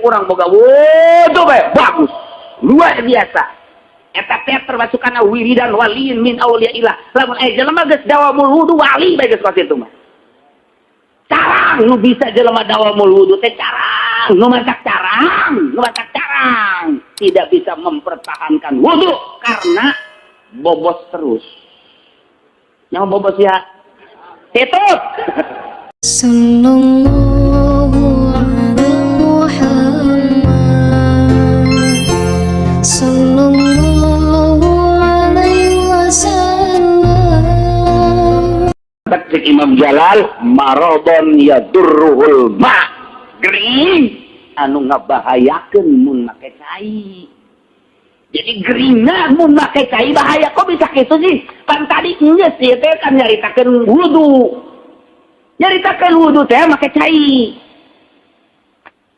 Urang boga wudu bae bagus. Luar biasa. Eta teh termasuk kana wiridan waliin min auliyaillah. Lamun aya jelema geus dawamul wudu, wali bae geus kos itu mah. Carang nu bisa jelema dawamul wudu teh carang, nu matak carang, nu matak carang tidak bisa mempertahankan wudu karena bobos terus. Yang bobos ya tutup. Sallallahu ala Muhammad, Sallallahu alaihi wasallam. Cek Imam Jalal, marodon yadurruhul ma, gering anu ngabahayakeun mun make cai. Jadi geringna mun make cai bahaya. Kok bisa gitu sih? Pan tadi geus ieu teh kan nyaritakeun wudu, nyaritakeun wudu teh make cai.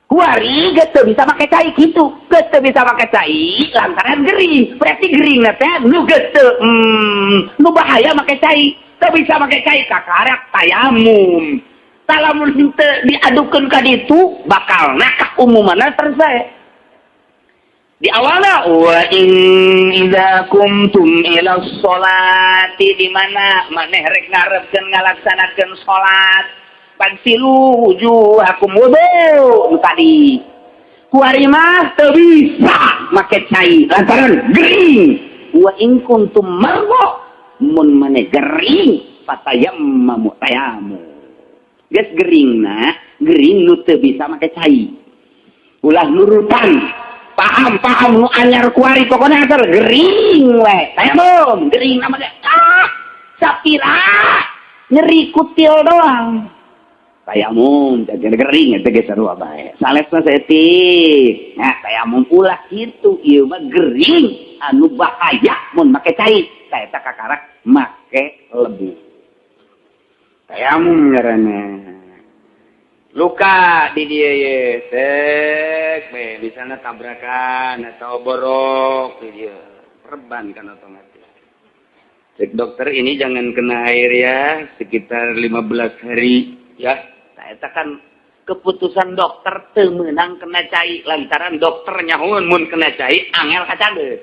Kuari geus teu bisa make cai kitu, geus teu bisa make cai lantaran gering. Berarti geringna teh nu geus teu nu bahaya make cai. Teu bisa make cai, kakarak tayamum. Lamun henteu diadukeun ka ditu, bakal nakak umumanna terus. Di awalna wa in idza kumtum ila sholati, di mana maneh rek ngarepkeun ngalaksanakeun salat, fagsilu wujuhakum, wudu tadi. Kuari mah teu bisa make cai lantaran gering. Wa in kuntum mardo, mun maneh gering, fatayammamu, tayamum. Geus geringna gering nu teu bisa make cai. Ulah nurutan paham paham nu anyar kuari, pokoknya asal gering we tayamum. Gering nama ge ah sapira nyeri kutil doang, tayamum. Jadi gering itu ge sarua bae, salesna saeutik. Nah, tayamum ulah kitu. Ieu mah gering anu bahaya mun make cai. Eta kakarak make lebu, tayamum ngaranna. Luka di dia ye sek be, misalnya tabrakan atau borok di dia, perban kan otomatis. Cek dokter, ini jangan kena air ya sekitar 15 hari ya. Nah, itu kan keputusan dokter, teu meunang kena cai lantaran dokter nyahoeun mun kena cai angel kacager,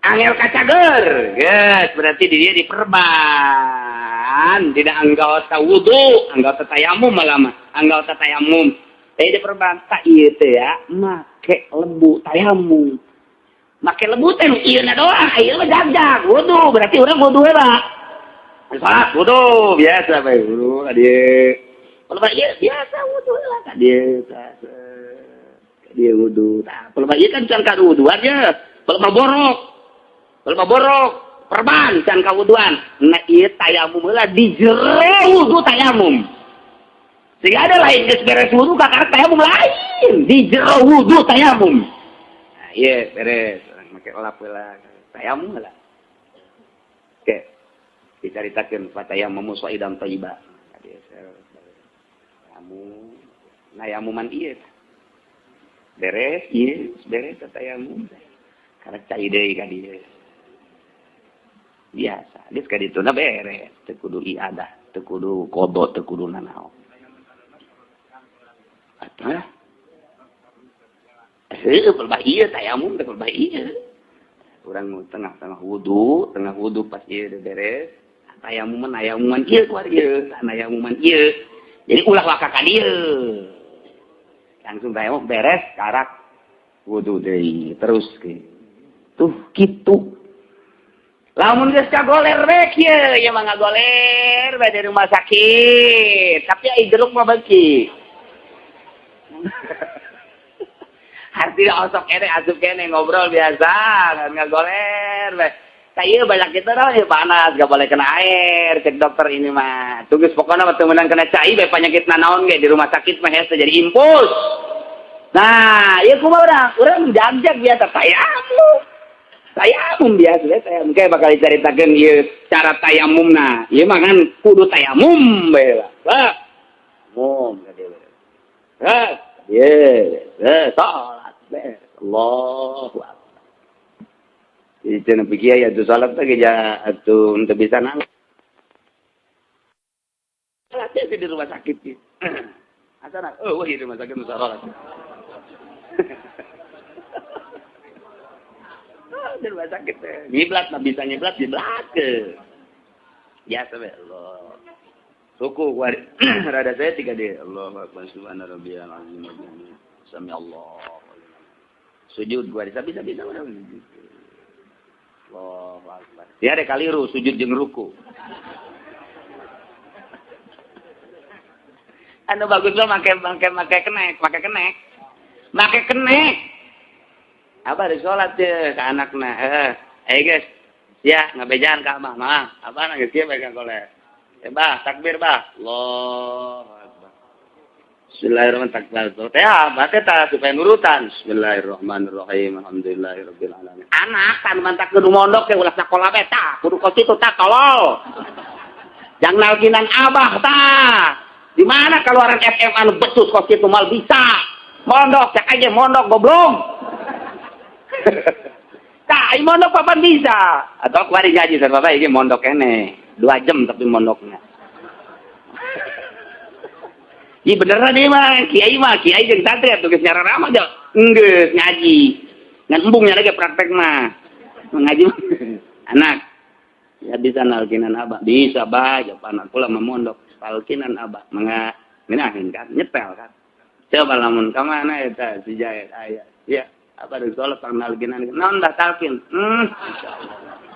angel kacager. Geus berarti di dia diperban, tidak anggota wudu, anggota tayamum malah mah, anggota tayamum. Tapi diperban tak ieu teh ya make lebu tayamum. Make lebu teh nu ieu na doang, ieu mah jagjag wudu. Berarti urang wudu heula. Salat wudu biasa bae, wudu ka dieu. Kalau mah ieu biasa wudu heula ka dieu, ka dieu wudu. Tah, kalau mah ieu kan can kawuduan ya. Kalau mah borok. Kalau mah borok, perban can kawuduan. Nah, ieu tayamum heula di jero wudu tayamum. Sehingga ada lain geus beres wudu kakara tayamum, lain. Di jero wudu tayamum. Nah, ieu beres, urang make lap heula, tayamum heula. Oke. Dicaritakeun fatayammamu sha'idan thayyiba. Tayamum. Nah, yamuman ieu. Beres, ieu beres tayamum. Karek cai deui ka dieu. Biasa, geus ka dituna beres, teu kudu iadah, teu kudu qadha, teu kudu nanaon. Atuh. Heueuh, pelbah ieu tayamum teh pelbah ieu. Urang tengah-tengah wudu, tengah wudu pas ieu beres, tayamuman, tayamuman ieu keluar ieu, tayamuman ieu. Jadi ulah waka ka dieu. Langsung tayamum beres, karak wudu deui, terus ke. Tuh kitu. Lamun geus kagoler we kieu, ieu mah ngagoler bae di rumah sakit. Tapi ai jeruk mah beuki. Artinya osok kene asup kene ngobrol biasa, ngagoler we. Tah, ieu banyak kita dah, ieu panas, gak boleh kena air, cek dokter ini mah. Tugas pokoknya mah teu meunang kena cai bae, penyakit nanaon ge di rumah sakit mah hese jadi infus. Nah, ieu kumaha urang? Urang jagjag biasa tayamum. Tayamum biasa we, tayamum. Kayak bakal dicaritakeun ieu cara tayamumna. Ieu mah kan kudu tayamum bae lah. Wah. Mum ka dieu. Hah, dieu, salat beres. Allahu akbar. Jadi cenah pikir ya tuh salat teh ja atuh teu bisa nang. Salat di rumah sakit. Asana, oh wah, di rumah sakit nu salat. rumah sakit teh. Ngiblat mah bisa ngiblat diblatkeun. Biasa we Allah. Ruku rada saya tiga D. Allahu akbar subhana rabbiyal azim wa bihamdihi. Sami Allah. Sujud gua bisa bisa udah sujud. Allahu akbar. Ya ada kaliru sujud jeung ruku. Anu bagus mah make kenek, make kenek. Make kenek. Abah di salat ye ka anakna. Heeh. Guys. Ya ngabejaan ka abah mah. Abah geus kieu megang koleh. Bah, takbir bah. Allahu akbar. Bismillahirrahmanirrahim. Takbir. Teh abah teh tah supaya nurutan. Bismillahirrahmanirrahim. Alhamdulillahirabbil alamin. Anak kan mantak kudu mondok teh ulah sakola bae tah, kudu kos kitu tah tolol. Jang nalkinan abah tah. Di mana keluaran FM anu becus kos kitu mal bisa. Mondok cek aja mondok goblok. Tah, ai mondok papan bisa. Atau kuari ngaji sareng bapak iki mondok keneh. 2 jam tapi mondoknya. Iya beneran nih mah, kiai jeung santri atuh geus nyararama aja. Enggeus ngaji. Ngan embung nya lagi praktek mah. Ngaji mah. Anak ya bisa nalkinan abah, bisa bah, japan aku lah mondok talkinan abah, mangga ngeunaheun kan, nyetel kan. Coba lamun ka mana eta si Jaid aya. Ya, apa deuk salat nalkinan. Naon dah talkin? Insyaallah.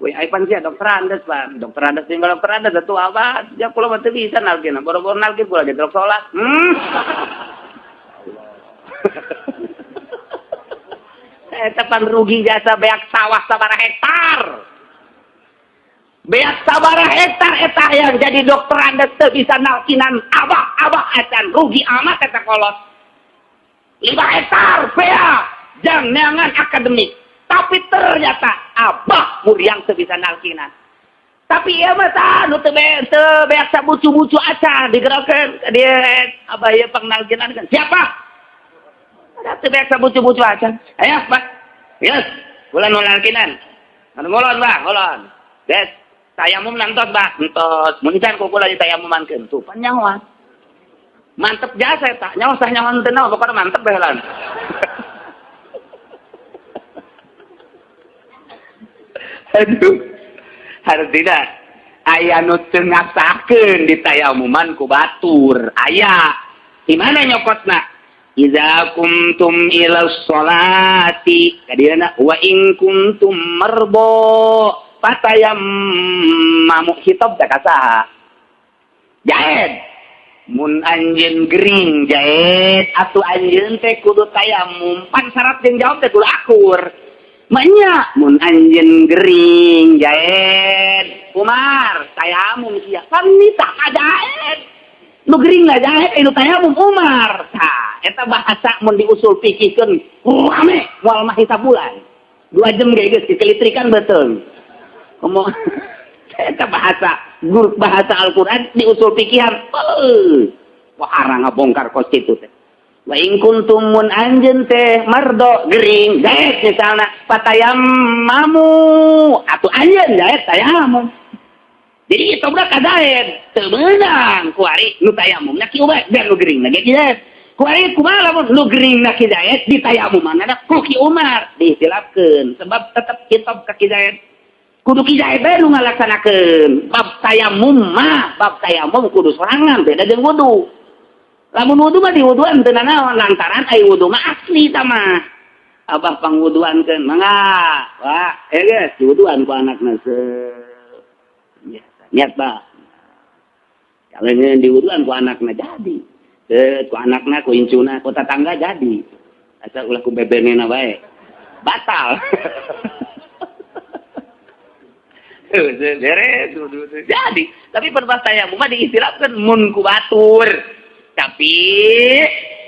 Wih, ai pan sia dokter Andes, Pak. Dokter Andes tinggal dokter Andes atuh abah. Ya kula mah teu bisa nalkin. Boro-boro nalkin kula ge terus salat. Allah. Eta pan rugi jasa beak sawah sabaraha hektar. Beak sabaraha hektar eta yang jadi dokter Andes teu bisa nalkinan abah-abah acan rugi amat eta kolot. 5 hektar beak jang neangan akademik. Tapi ternyata abah muriang teu bisa nalkinan. Tapi ieu mah tah nu teu beak sabucu-bucu acan digerokeun ka dieu abah ieu pangnalkinan kan. Siapa? Ada teu beak sabucu-bucu acan. Ayo, Pak. Yes, kula nu nalkinan. Anu ngolon, Bah, ngolon. Des, tayamum nantos, Bah. Entos. Mun can ku kula ditayamumankeun tuh pan nyahoan. Mantep jasa eta. Nyaho sah nyahoan teu naon pokona mantep bae heula. Aduh, hartina aya nu teu ngasahkeun ditayamuman ku batur. Aya di mana nyokotna? Iza kuntum ila sholati kadina wa in kuntum marbo fatayammamu khitab teh ka saha? Jaid. Mun anjeun gering jaid atuh anjeun teh kudu tayamum. Pan syarat jeung jawab teh kudu akur. Maknya mun anjeun gering jaid Umar tayamum sia pan nitah ka jaid nu gering lah jaid nu tayamum Umar tah eta bahasa mun diusul pikirkeun rame moal mah sabulan 2 jam ge geus dikelitrikan beuteung komo eta bahasa guru bahasa Al-Qur'an diusul pikihan wah arang ngabongkar kos kitu teh. Wa in kuntum mun anjeun teh mardo gering jaid misalna fatayammamu atuh anjeun jaid tayamum. Jadi itu budak ka jaid teu meunang kuari nu tayamumna ki Ubay biar nu geringna ge ki Jaid. Kuari kumaha lamun nu geringna ki Jaid ditayamumanna ku Ki Umar dihilapkeun sebab tetep kitab ka Ki Jaid. Kudu Ki Jaid bae nu ngalaksanakeun bab tayamum mah bab tayamum kudu sorangan beda jeung wudu. Lamun wudu mah diwuduan teu nanaon lantaran ai wudu mah asli ta mah. Abah pangwuduankeun mangga. Wah, geus diwuduan ku anakna biasa. Niat bah. Kalau diwuduan ku anakna jadi. Ku anakna ku incuna ku tatangga jadi. Asal ulah ku bebenena bae. Batal. Beres jadi. Tapi perbas tayamum mah diistilahkeun mun ku batur. Tapi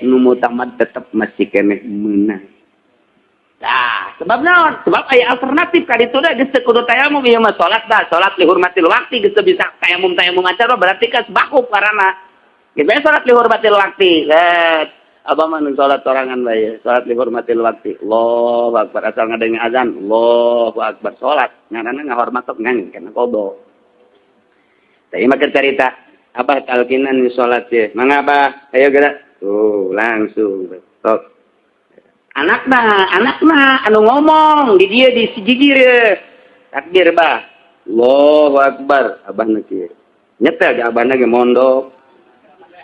nu mutamad tetep masih keneh meunang. Tah, sebab naon? Sebab aya alternatif ka ditu da geus teu kudu tayamum ieu mah salat dah, salat li hurmatil waqti geus teu bisa tayamum-tayamum acara berarti kan bakuk karana. Geus bae salat li hurmatil waqti. Abah mah nu salat sorangan bae, salat li hurmatil waqti. Allahu akbar asal ngadenge azan, Allahu akbar salat. Ngaranna ngahormat tok ngan kana qada. Tah ieu mah keur carita. Abah talkinan di sholat ya. Mangga abah, ayo gerak. Tuh, langsung. Tok. Anakna, anakna anu ngomong di dia di si gigir ya. Takbir, bah. Allahu Akbar. Abahna kieu. Nyetel ge abahna ge mondok.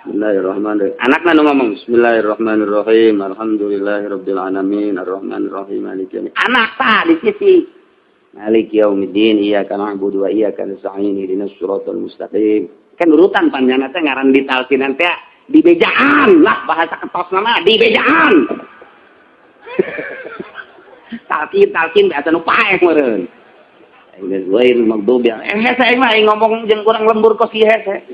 Bismillahirrahmanirrahim. Anakna nu ngomong Bismillahirrahmanirrahim. Alhamdulillahirabbil alamin arrahmanirrahim maliki yaumiddin. Anak tah di sisi. Maliki yaumiddin, iyyaka na'budu wa iyyaka nasta'in, ihdinas siratal mustaqim. Kan urutan panjangna teh ngaran ditalkinan teh dibejaan lah, bahasa ketosna mah dibejaan. Talkin talkin biasa nu paeh meureun. Ghairil maghdubi. Eh, hese mah ngomong jeung kurang lembur kos ieu hese.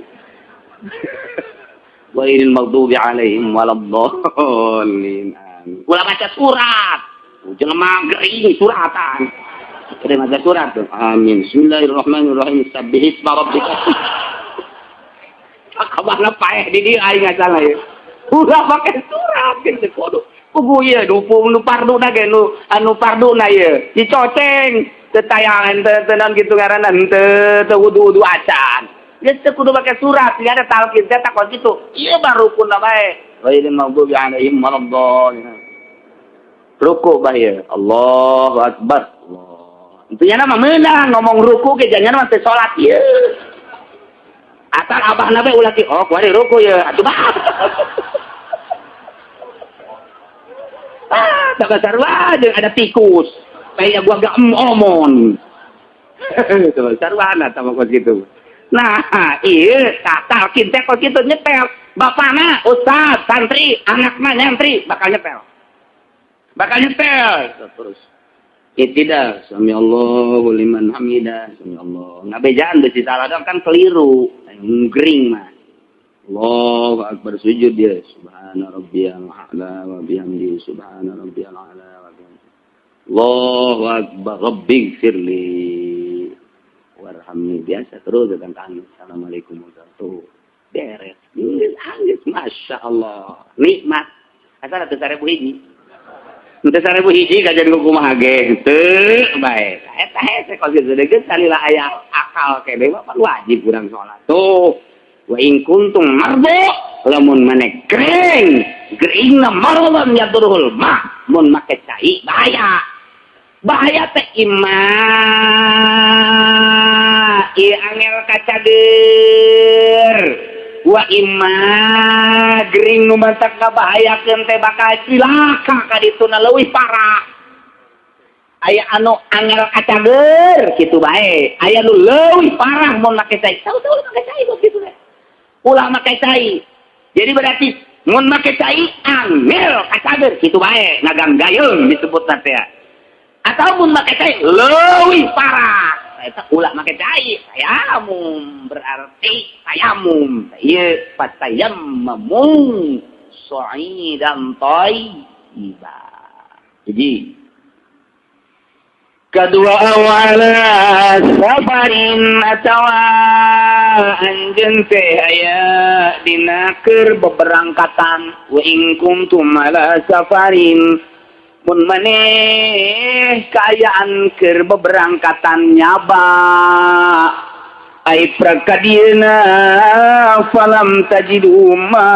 Ghairil maghdubi alaihim waladdallin. Amin. Ulah baca surat. Jelema gering suratan. Kada maca surat tuh. Amin. Bismillahirrahmanirrahim. Sabbihisma rabbika. Kabana paeh di dieu aing ngasalah ya. Ulah make surat gitu kudu. Kudu ieu dupung nu parduna ge nu anu parduna ieu. Dicoceng teu tayangan teu teu naon kitu ngaranna teu teu wudu-wudu acan. Geus teu kudu make surat, tidak ada talqin teh takon kitu. Ieu mah rukunna bae. Ghairil maghdubi alaihim waladdallin. Ruku bah ieu. Allahu akbar. Allah. Intinya mah meunang ngomong ruku ge jangan mah teu salat ieu. Asal abah nabe ulah ki, oh kuari ruku ya, atuh bah. Ah, tak sarua jeung ada tikus. Kayaknya gua gak omon. Tuh, sarwana sama kos gitu. Nah, iya, tak talkin teh kos gitu nyetel. Bapakna ustaz, santri, anakna nyantri, bakal nyetel. Bakal nyetel. Terus. Tidak, sami Allahu liman hamidah, sami Allah. Ngabejaan besi salah dong kan keliru. Gering mah. Allahu akbar sujud dia. Subhana rabbiyal a'la wa bihamdi subhana rabbiyal a'la wa bihamdi. Allahu akbar rabbighfirli warhamni. Biasa terus kan tangis. Assalamualaikum warahmatullahi wabarakatuh. Beres. Geus, Masya Allah. Nikmat. Asal atuh 1000 hiji. Henteu 1000 hiji kajian kumaha ge henteu bae. Eta hese kos kitu deui salila aya akal kene mah wajib urang salat. Tuh. Wa in kuntum mardu lamun maneh gering, geringna mardan yadurul ma mun make cai bahaya. Bahaya teh imma ieu angel kacager. Wa imma gering nu mantak ngabahayakeun teh bakal cilaka ka dituna leuwih parah. Aya anu angel kacager kitu bae, aya nu leuwih parah mun make cai. Tahu-tahu make cai kok kitu teh. Ulah make cai. Jadi berarti mun make cai angel kacager kitu bae, ngagang-gayung disebutna teh. Atau mun make cai leuwih parah. Eta ulah make cai, tayamum berarti tayamum. Ieu fatayammamu sha'idan thayyiba. Jadi kedua awala safarin atawa anjeun teh aya dina keur beberangkatan wa in kuntum ala safarin mun maneh kaayaan keur beberangkatan nyaba ai prakadieuna falam tajidu ma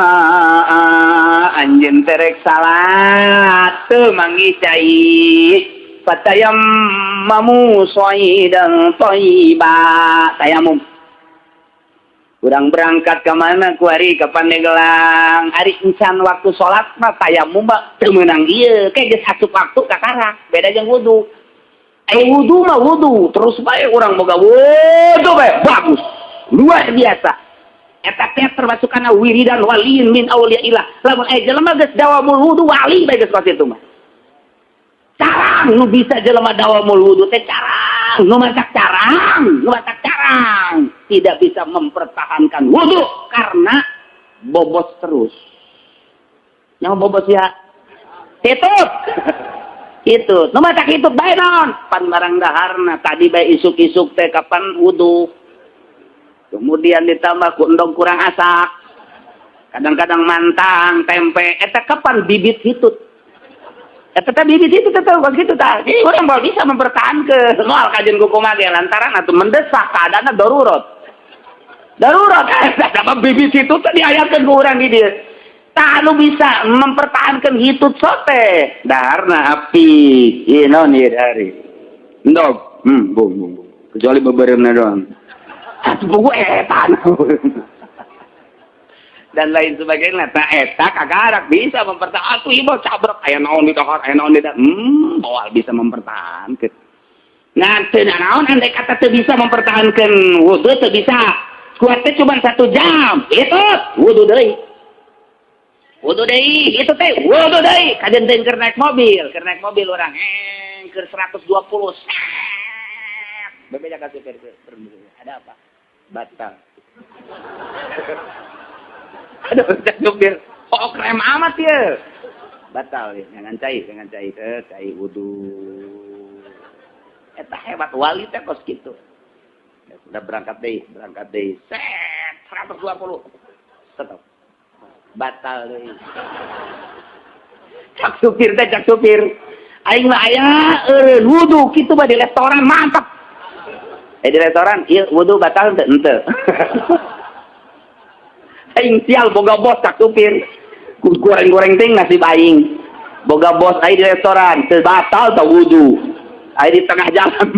anjeun terek salat teu manggih cai fatayammamu sha'idan thayyiba tayamum. Urang berangkat ke mana kuari ke Pandeglang ari encan waktu salat mah tayamum mah teu meunang ieu kayak geus asup waktu kakara beda jeung wudu. Ai wudu mah wudu terus bae urang boga wudu bae bagus luar biasa. Eta teh termasuk kana wiridan waliin min auliyaillah. Lamun aya jelema geus dawamul wudu wali bae geus kos itu mah. Carang nu bisa jelema dawamul wudu teh carang nu matak carang nu matak carang tidak bisa mempertahankan wudu karena bobos terus. Yang bobos ya hitut. Hitut. Nu matak hitut bae naon? Pan barang daharna tadi bae isuk-isuk teh kapan wudu. Kemudian ditambah ku endog kurang asak. Kadang-kadang mantang tempe eta kapan bibit hitut. Eta teh bibit itu tetep kos kitu tah. Jadi urang moal bisa mempertahankeun moal kajian kumaha ge lantaran atuh mendesak keadaanna darurat. Darurat eta mah bibit itu teh diayakeun ku urang di dieu. Tah, nu bisa mempertahankan hitut sote daharna api ieu naon ieu dari endog, bung bung bung, kecuali bebereumna doang atuh buku eta dan lain sebagainya. Nah, eta kagarak bisa mempertahankan atuh ieu cabrek, aya naon di dahar, aya naon di dahar, moal bisa mempertahankan. Nah, teu naon andai kata teu bisa mempertahankan wudu, teu bisa kuatnya cuma 1 jam, itu wudu deui, wudu deui, itu teh wudu deui. Kajen teh keur naik mobil, keur naik mobil urang keur 120 set bebeja ka supir, "Ada apa?" "Batal." Aduh, supir oh krem amat ya, batal ya. Jangan cai, jangan cai teh cai wudu. Eta hebat wali teh kos gitu ya. Sudah berangkat deh, berangkat deh, set 120, stop, batal deh. Cak supir teh, cak supir, "Aing mah aya eureun wudu kitu mah di restoran mantap." Eh, di restoran ieu wudu batal teu? Henteu. Aing sial boga bos, cak supir. Goreng-goreng ting nasib aing boga bos. Aing di restoran teu batal teu wudu, aing di tengah jalan.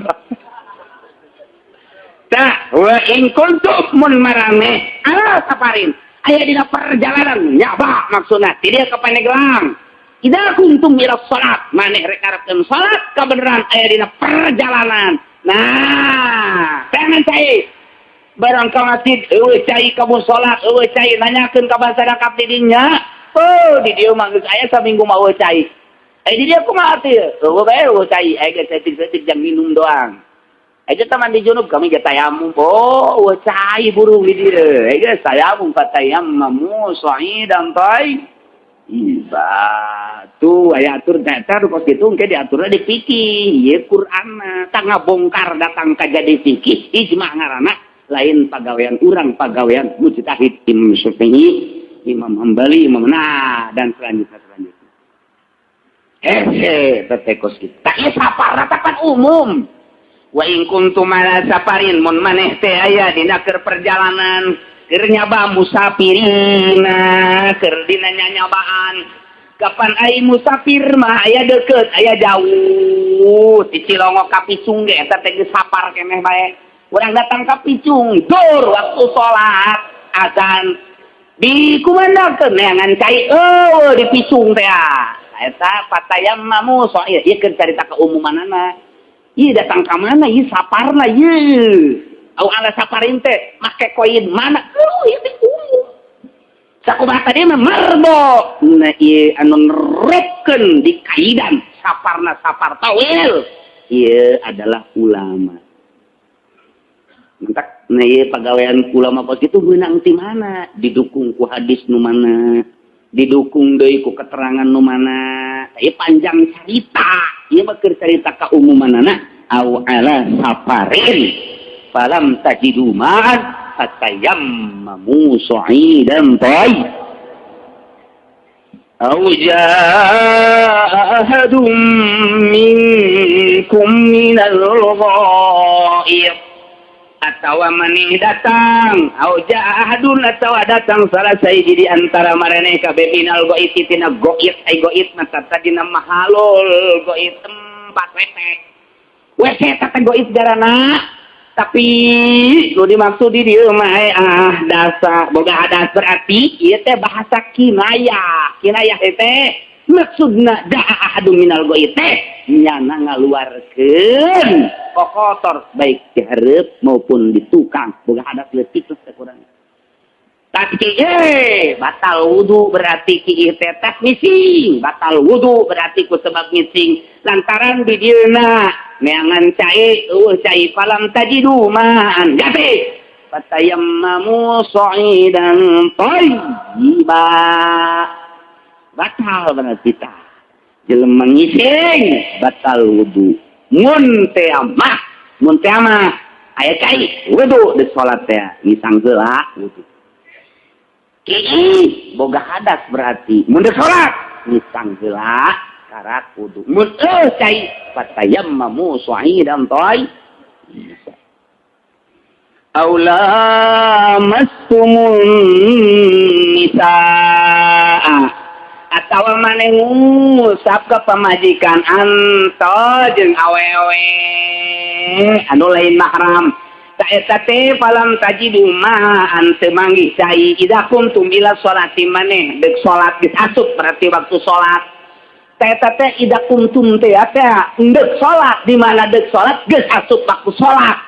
Tah, wa in kuntum, mun marane ala safarin, aya dina perjalanan nyaba, maksudna ti dieu ka Pandeglang. Idza kuntum ila salat, maneh rek ngarepkeun salat kabeneran aya dina perjalanan. Nah, jangan cai barang ka masjid eueuh cai, ka salat eueuh cai, nanyakeun ka masyarakat di dinya, "Oh, di dieu mah geus aya saminggu mah eueuh cai. Eh, di dieu kumaha teh? Eueuh bae, eueuh cai, aya geus saeutik-saeutik jang minum doang. Aja teman di junub kami ge tayamum." Oh, eueuh cai burung di dieu. Eh, geus tayamum, fatayammamu sha'idan thayyiba. Tuh aya atur eta nu kos kitu, engke diaturna di fikih. Ieu Qur'anna tah ngabongkar datang ka jadi fikih ijma ngaranna, lain pagawean urang, pagawean mujtahid, Imam Syafi'i, Imam Hambali, Imam, nah, dan selanjutnya selanjutnya. Hese teh kos kitu. Tah, ieu safar pan umum. Wa in kuntum ala safarin, mun maneh teh aya dina keur perjalanan, keur nyaba, musafirina, keur dina nyanyabaan. Kapan ai musafir mah aya deket, aya jauh. Ti Cilongok ka Picung ge eta teh geus safar keneh bae. Urang datang ka Picung dur waktu salat azan dikumandangkeun, neangan cai eueuh di Picung teh. Eta fatayammamu so ieu keur carita keumumanana. Ieu datang ka mana ieu saparna ieu? Au ala safarin teh make koin mana? Oh, ieu teh umum. Sakumaha tadi mah marbo. Nah, ieu anu nerapkeun di kaidan saparna safar tawil. Ieu adalah ulama. Mentak, nah, ieu pagawean ulama kos kitu beunang ti mana? Didukung ku hadis nu mana? Didukung deui ku keterangan nu mana? Ieu panjang carita. Ieu mah keur carita kaumumanana. Au ala safarin falam tajidu ma'an fatayammamu sha'idan thayyib. Au jaa ahadun minkum minal ghaib, atawa maneh datang, au jaa ahadun, atawa datang salah sahiji di antara maraneh kabeh, minal ghaib, tina ghaib. Ai ghaib mah tadina mahalul ghaib, tempat WC, WC eta teh ghaib garana. Tapi nu dimaksud di dieu mah ah dasa boga hadas, berarti ieu teh bahasa kinayah. Kinayah teh maksudna jaa ahadun minal ghaib teh nyana ngaluarkeun kokotor, baik di hareup maupun di tukang, boga hadas leutik teh kurang. Tapi batal wudu berarti ki teh teh ngising, batal wudu berarti ku sebab ngising lantaran di dieuna neangan cai eueuh cai, falam tajidu ma'an gati fatayammamu sha'idan thayyiba, batal berarti tah jelema ngising batal wudu. Mun teh mah, mun teh mah aya cai wudu di salat teh ngisang heula wudu. Kiih boga hadas berarti mun deuk salat ngisang heula karak wudu. Mun eueuh cai fatayammamu sha'idan thayyiba. Aw lamastumun nisaa. Atawa maneh ngusap ka pamajikan anto jeung awewe anu lain mahram. Ta eta teh falam tajidu ma'an teu manggih cai idza kuntum ila sholati maneh deuk salat geus asup berarti waktu salat. Ta eta teh idza kuntum teh teh deuk salat di mana deuk salat geus asup waktu salat.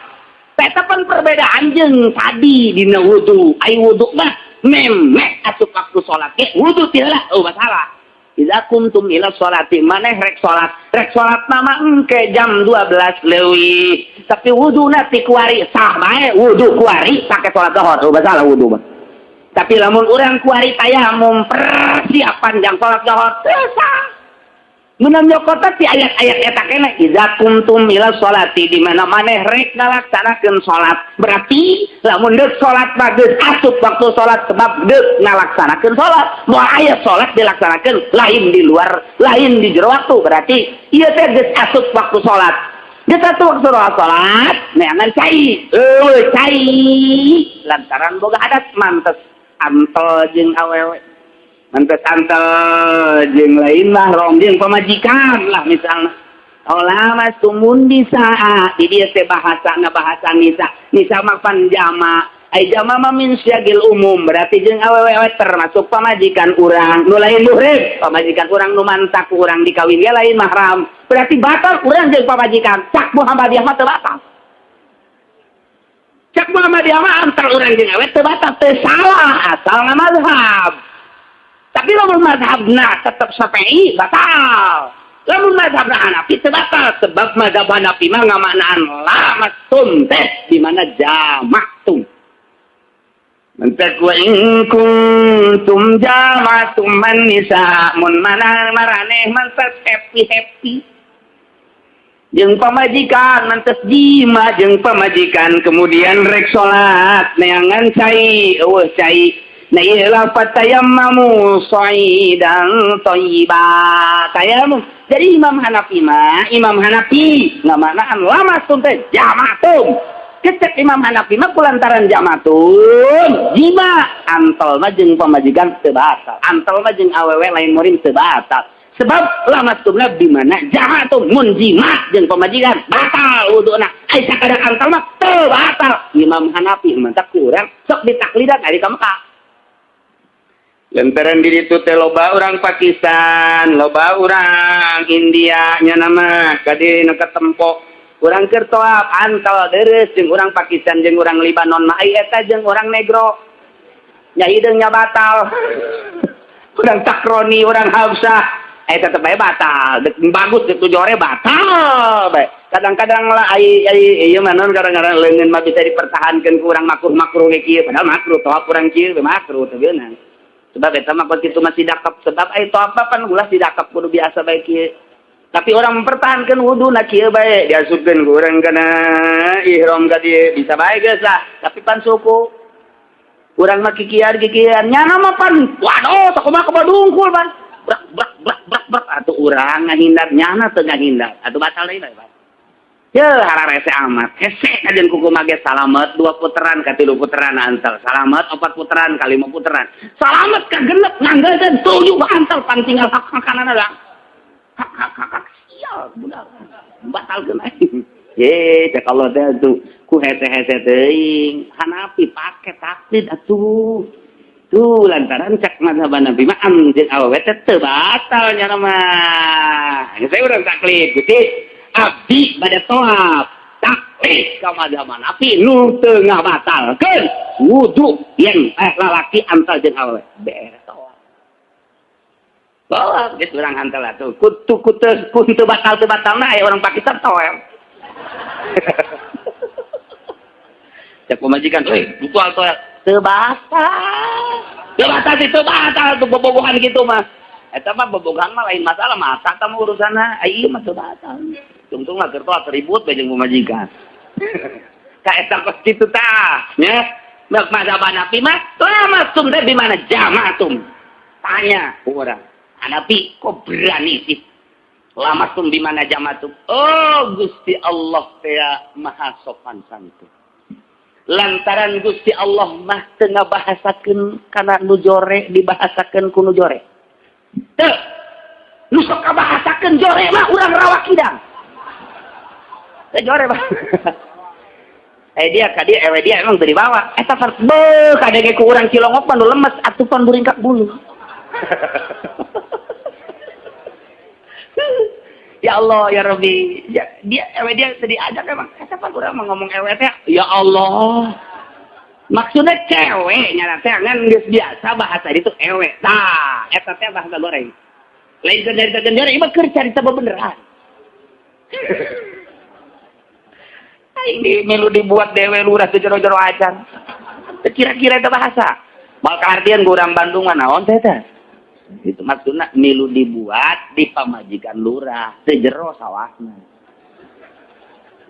Ta eta pan perbedaan jeung tadi dina wudu. Ai wudu mah memeh asup waktu salat ge wudu teh lah oh masalah. Idza kuntum ila sholati maneh rek salat mah engke jam 12 leuwih. Tapi wuduna ti kuari sah bae wudu kuari pake salat zuhur oh masalah wudu mah. Tapi lamun urang kuari tayamum persiapan jang salat zuhur teu sah. Menang nyokota ti ayat-ayat eta kene idza kuntum ila sholati di mana maneh rek ngalaksanakeun salat. Berarti lamun deuk salat mah geus asup waktu salat sebab deuk ngalaksanakeun salat. Moal aya salat dilaksanakeun lain di luar, lain di jero waktu. Berarti ieu teh geus asup waktu salat. Geus asup waktu salat, neangan cai. Eueuh cai lantaran boga hadas mantes antel jeung awewe. Mantes antel jeung lain mahram jeung pamajikan lah misalna. Olama sumun nisaa di dieu teh bahasana bahasa nisa. Nisa mah pan jama. Ai jama mah min syagil umum berarti jeung awewe termasuk pamajikan urang nu lain muhrim, pamajikan urang nu mantak urang dikawin ge lain mahram. Berarti batal urang jeung pamajikan. Cak Muhammadiyah mah teu batal. Cak Muhammadiyah mah antar urang jeung awewe teu batal, teu salah asal ngamazhab. Tapi lamun mazhabna tetep Syafi'i batal. Lamun mazhabna Hanafi teu batal sebab mazhab Hanafi mah ngamaknaan lamastum teh di mana jama'tum. Mentek wa in kuntum jama'tum man nisa mun mana maraneh mantes happy-happy jeung pamajikan mantes jima jeung pamajikan kemudian rek salat neangan cai eueuh cai. Nah iyalah fatayammamu sha'idan thayyiba. Tayamum. Jadi Imam Hanafi mah, Imam Hanafi ngamaknaan lamastum teh jama'tum. Kecek Imam Hanafi mah kulantaran jama'tum, jima antel mah jeung pamajikan teu batal. Antel mah jeung awewe lain murim teu batal. Sebab lamastumna di mana jama'tum mun jima jeung pamajikan batal wuduna. Ai sakadar antel mah teu batal. Imam Hanafi mantak kurang sok ditaklidan ari ka Mekah. Lantaran di ditu teh loba urang Pakistan, loba urang India nya nama ka dieu nu katempo. Urang keur toap antel deres jeung urang Pakistan jeung urang Libanon mah ai eta jeung urang Negro. Nya hideung nya batal. Urang Takroni, urang Habsah, eta tetep bae batal. Dek bagus dek tujuh ore batal bae. Kadang-kadang lah ai ai ieu mah naon kadang-kadang leungeun mah bisa dipertahankeun ku urang makruh-makruh ge kieu padahal makruh toap urang kieu makruh teu beunang. Sebab eta mah kitu masih dakep sebab ai toap pan ulah didakep kudu biasa bae kieu. Tapi orang mempertahankan wudu na kieu bae diasupkeun ku urang kana ihram ka dieu bisa bae geus lah. Tapi pan suku urang mah kikian-kikian nyana mah pan waduh sakumaha kabadungkul pan. Brak brak brak brak brak atuh urang ngahindar nyana teu ngahindar atuh batal deui bae. Ye hararese amat hese kajian kuku mage salamet 2 puteran ka 3 puteran antel salamet 4 puteran ka 5 puteran salamet ka genep nganggeulkeun 7 antel pan tinggal hak makanana lah hak hak hak hak sial budak batalkeun aing. Ye cek Allah teh atuh ku hese-hese teuing Hanafi pake taklid atuh tuh lantaran cek mazhab Hanafi mah jeung awewe teh teu batal nya mah geus urang taklid Gusti abdi pada toab taklid ka mazhab Hanafi nu teu ngabatalkeun wudu yen lalaki antal jeung awewe beres toab. Toab geus urang antal atuh kutu kutu kutu batal teu batalna aya orang Pakistan toel. Cek pamajikan euy butuh toel teu batal. Teu batal sih teu batal tuh bobogohan kitu mah. Eta mah bobogohan mah lain masalah masa ta mah urusanna ai ieu mah teu batal. Tungtung lah keur toa ribut bae jeung pamajikan. Ka eta kos kitu tah nya. Mak mazhab Hanafi mah lamastum teh di mana jama'tum. Tanya urang. Hanafi kok berani sih lamastum di mana jama'tum? Oh Gusti Allah teh maha sopan santun. Lantaran Gusti Allah mah teu ngabahasakeun kana nu jore dibahasakeun ku nu jore. Teu. Nu sok kabahasakeun jore mah urang rawa kidang. Teu jore mah. Eh dia ka dia ewe dia emang teu dibawa. Eta beuh kadenge ku urang Cilongok mah nu lemes atuh pan buringkak bulu. Ya Allah ya Rabbi. Ya, dia ewe dia teu diajak emang. Eta pan urang mah ngomong ewe teh ya Allah. Maksudnya cewek nyana teh ngan geus biasa bahasa itu ewe. Tah, eta teh bahasa goreng. Lain keur nyaritakeun goreng, ieu mah keur carita bebeneran. Aing di milu dibuat dewe lurah teu jero-jero acan. Teu kira-kira eta bahasa. Mal kaartian ku urang Bandung mah naon teh teh. Itu maksudna milu dibuat di pamajikan lurah, teu jero sawahna.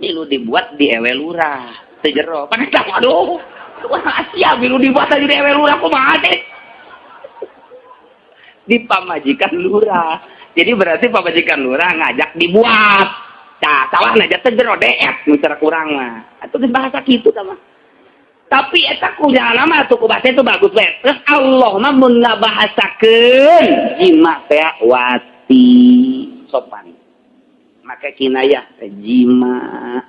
Milu dibuat di ewe lurah, teu jero. Pan eta aduh. Wah, Asia milu dibuat aja di ewe lurah kumaha teh? Di pamajikan lurah. Jadi berarti pamajikan lurah ngajak dibuat. Tah, sawahna aja teu jero deet nu cara kurang mah. Atuh geus bahasa kitu tah mah. Tapi eta kunyana mah atuh ku bahasa itu bagus we. Terus Allah mah mun ngabahasakeun jima teh wati sopan. Make kinayah teh jima.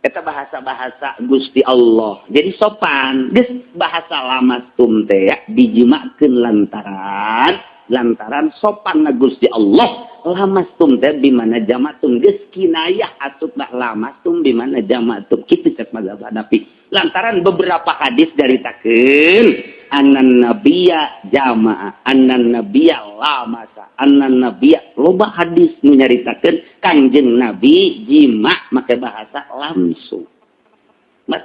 Eta bahasa-bahasa Gusti Allah. Jadi sopan. Geus bahasa lamastum teh ya dijimakeun lantaran sopan na Gusti Allah. Lamastum teh bimana jamatum geus kinayah asupna lamastum bimana jamatum. Kitu cek mazhab Hanafi. Lantaran beberapa hadis daritakeun annan nabiyya jamaah, annan nabiyya lamasa, annan nabiyya loba hadis nu nyaritakeun Kangjeng Nabi jima make bahasa langsung.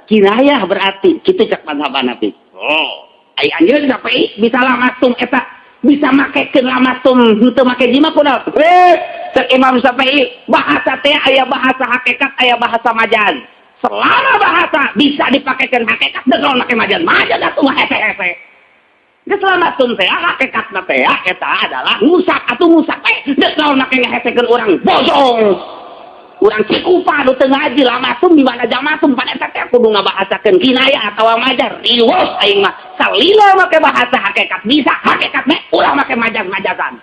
Kinayah berarti kitu cek mazhab Hanafi. Oh, ai anjeun sampai bisa lamastum eta bisa makekeun lamastum henteu make jima kunaon? Cek Imam Syafi'i bahasa teh aya bahasa hakikat aya bahasa majaz. Selama bahasa bisa dipakaikan hakikat deuk make majaz. Majaz atuh mah hese-hese. Geus lamastum teh hakikatna teh eta adalah ngusak atuh ngusak teh deuk naon make ngehesekeun urang bojong. Urang Cikupa nu teu ngaji lamastum di mana jamatum pan eta teh kudu ngabahasakeun kinayah atawa majaz. Riweuh aing mah salila make bahasa hakikat bisa hakikat meh ulah make majaz-majazan.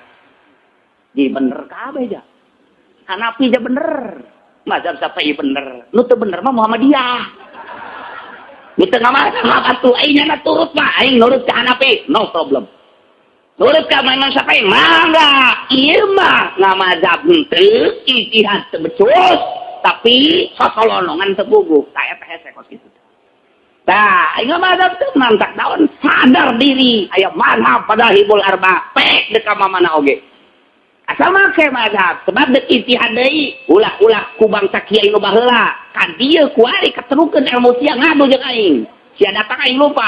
Jadi bener kabeh ja. Hanafi ja bener. Mazhab Syafi'i bener. Nu teu bener mah Muhammadiyah. Nu teu ngamazhab atuh aing nya turut mah aing nurut ka Hanafi, no problem. Nurut ka Imam Syafi'i mangga. Ieu mah ngamazhab henteu, ijtihad teu becus, tapi sosolonongan teu puguh. Tah eta hese kos kitu. Tah, aing ngamazhab teu mantak naon sadar diri aya mazhab padahibul arba, pek deuk ka mana oge. Asal make mazhab, sebab deuk ijtihad deui, ulah-ulah ku bangsa kiai nu baheula. Ka dieu kuari katerukeun ilmu sia ngadu jeung aing. Sia datang aing lupa.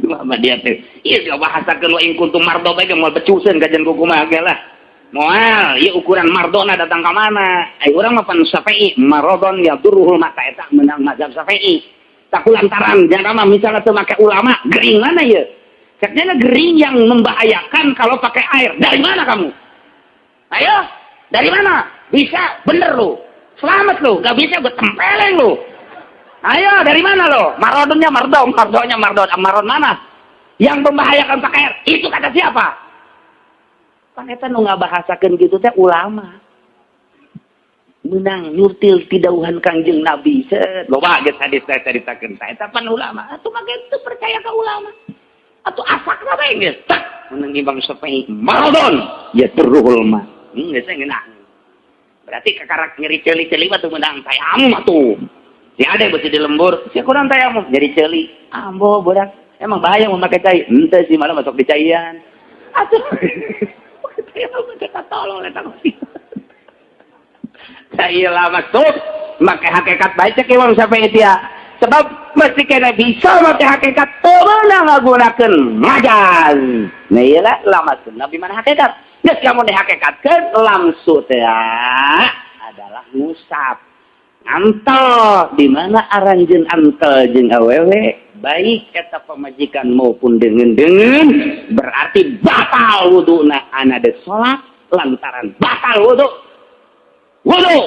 Muhammadiyah teh. Ieu geus bahasakeun wa in kuntum mardo bae moal becuseun kajian ku kumaha ge lah. Moal, ieu ukuran mardona datang ka mana? Ai urang mah pan Syafi'i, maradon yadurruhul mata eta menang mazhab Syafi'i. Tak lantaran jangan mah misalnya teu make ulama, gering mana ieu? Ceknya gering yang membahayakan kalau pakai air. Dari mana kamu? Ayo, dari mana? Bisa, bener lu. Selamat lu, gak bisa gue tempeleng lu. Ayo, dari mana lo? Marodonnya mardo, mardonya mardo. Maron mana? Yang membahayakan pakai air. Itu kata siapa? Pan eta nu ngabahasakeun kitu teh ulama. Menang nyurtil tidauhan Kangjeng Nabi. Set, loba geus hadis teh caritakeun. Tah eta pan ulama. Atuh make teu percaya ka ulama. Atau asak bae geus tak menang Imam Syafi'i maradon ya terruhul ma geus ngeunah. Berarti kakarak nyeri ceuli-ceuli mah teu meunang tayamum atuh. Si ade beusi di lembur, si kurang tayamum nyeri ceuli. Ambo budak, emang bahaya mun make cai. Henteu sih malah masuk di caian. Atuh. Tayamum teh tolong eta. Cai lah masuk make hakikat bae cek Imam Syafi'i teh. Sebab mesti kena bisa make hakikat teu meunang ngagunakeun majaz. Nah ieu lah lamaskeun nabi mana hakikat. Geus lamun dihakikatkeun lamsu teh adalah ngusap. Antel di mana aranjeun antel jeung awewe baik eta pamajikan maupun deungeun-deungeun berarti batal wuduna ana deuk salat lantaran batal wudu. Wudu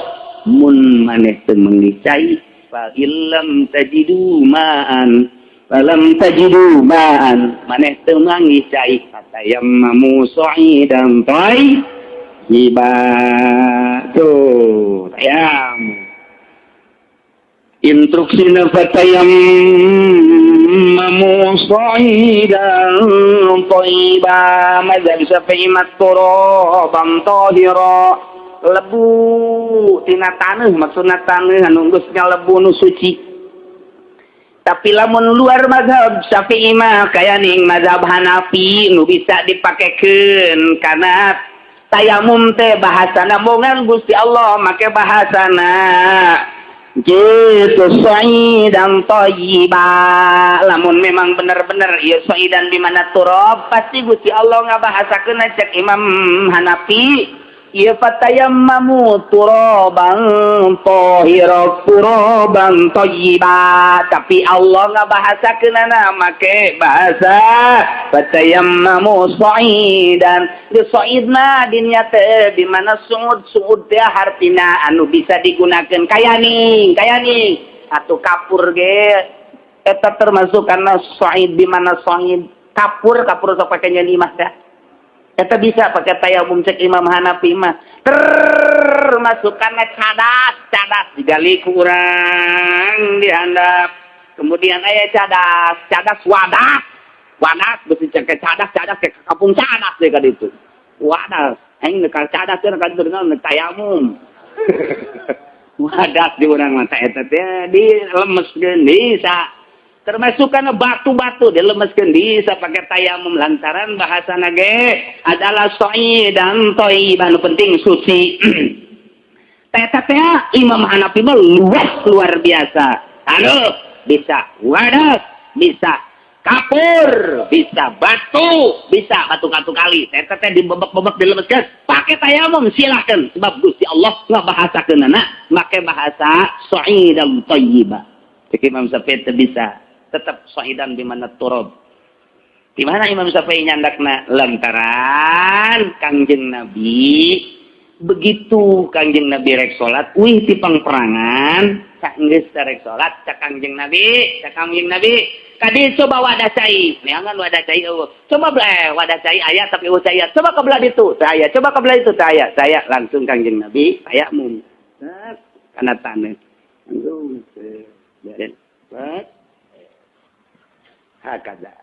mun maneh teu meunggih cai fa illam tajidu ma'an Falam tajidu ma'an, maneh teu manggih cai, fatayammamu sha'idan thayyiba. Tuh, tayamum. Instruksina fatayammamu sha'idan thayyiba, mazhab Syafi'i mah turaban tahira, lebu tina taneuh, maksudna taneuh anu geus ngalebu nu suci. Tapi lamun luar mazhab Syafi'i mah kaya ning mazhab Hanafi nu bisa dipakekeun karena tayamum teh bahasana bongan Gusti Allah make bahasana gitu sha'idan thayyiba. Lamun memang bener-bener ieu sha'idan di mana turab pasti Gusti Allah ngabahasakeun. Cek Imam Hanafi ieu fatayammamu turaban tahira, turaban thayyiba, tapi Allah ngabahasakeunana make bahasa fatayammamu sha'idan. Di sha'id mah dinya teh di mana suud. Suud teh hartina anu bisa digunakeun kaya ning kaya ning atau kapur ge eta termasuk karena sha'id. Di mana sha'id kapur, kapur sok pake nyeun imah teh, eta bisa pakai tayamum cek Imam Hanafi mah. Termasuk karena cadas, cadas digali ku urang dihandap, kemudian aya cadas, cadas wadas, wadas besi cek cadas, cadas ke kampung cadas deh ka ditu wadas aing ka cadas teh ka ditu dengan tayamum wadas di urang mah. Eta teh dilemeskeun bisa, termasuk karena batu-batu dilemeskeun bisa pakai tayamum lantaran bahasa nage adalah dan thayyiban, penting suci. Teta teh Imam Hanafi mah luas luar biasa. Aduh, bisa wadas, bisa kapur, bisa batu, bisa batu-batu kali. Teta teh dibebek-bebek dilemeskeun pakai tayamum silahkan, sebab Gusti Allah ngabahasakeunana make bahasa sha'idan thayyiba. Cek Imam Syafi'i teu bisa, tetap sha'idan di mana turab. Di mana Imam Syafi'i nyandakna? Lantaran Kangjeng Nabi, begitu Kangjeng Nabi rek salat uih ti pangperangan, cak geus rek salat cak Kangjeng Nabi, cak Kangjeng Nabi kadi, "Coba wadah cai." Neangan wadah cai euweuh. Coba wadah cai aya tapi euweuh cai. Coba ke belah ditu saya, coba ke belah itu saya. Saya langsung Kangjeng Nabi tayamum kana taneuh langsung biarin. Hakaza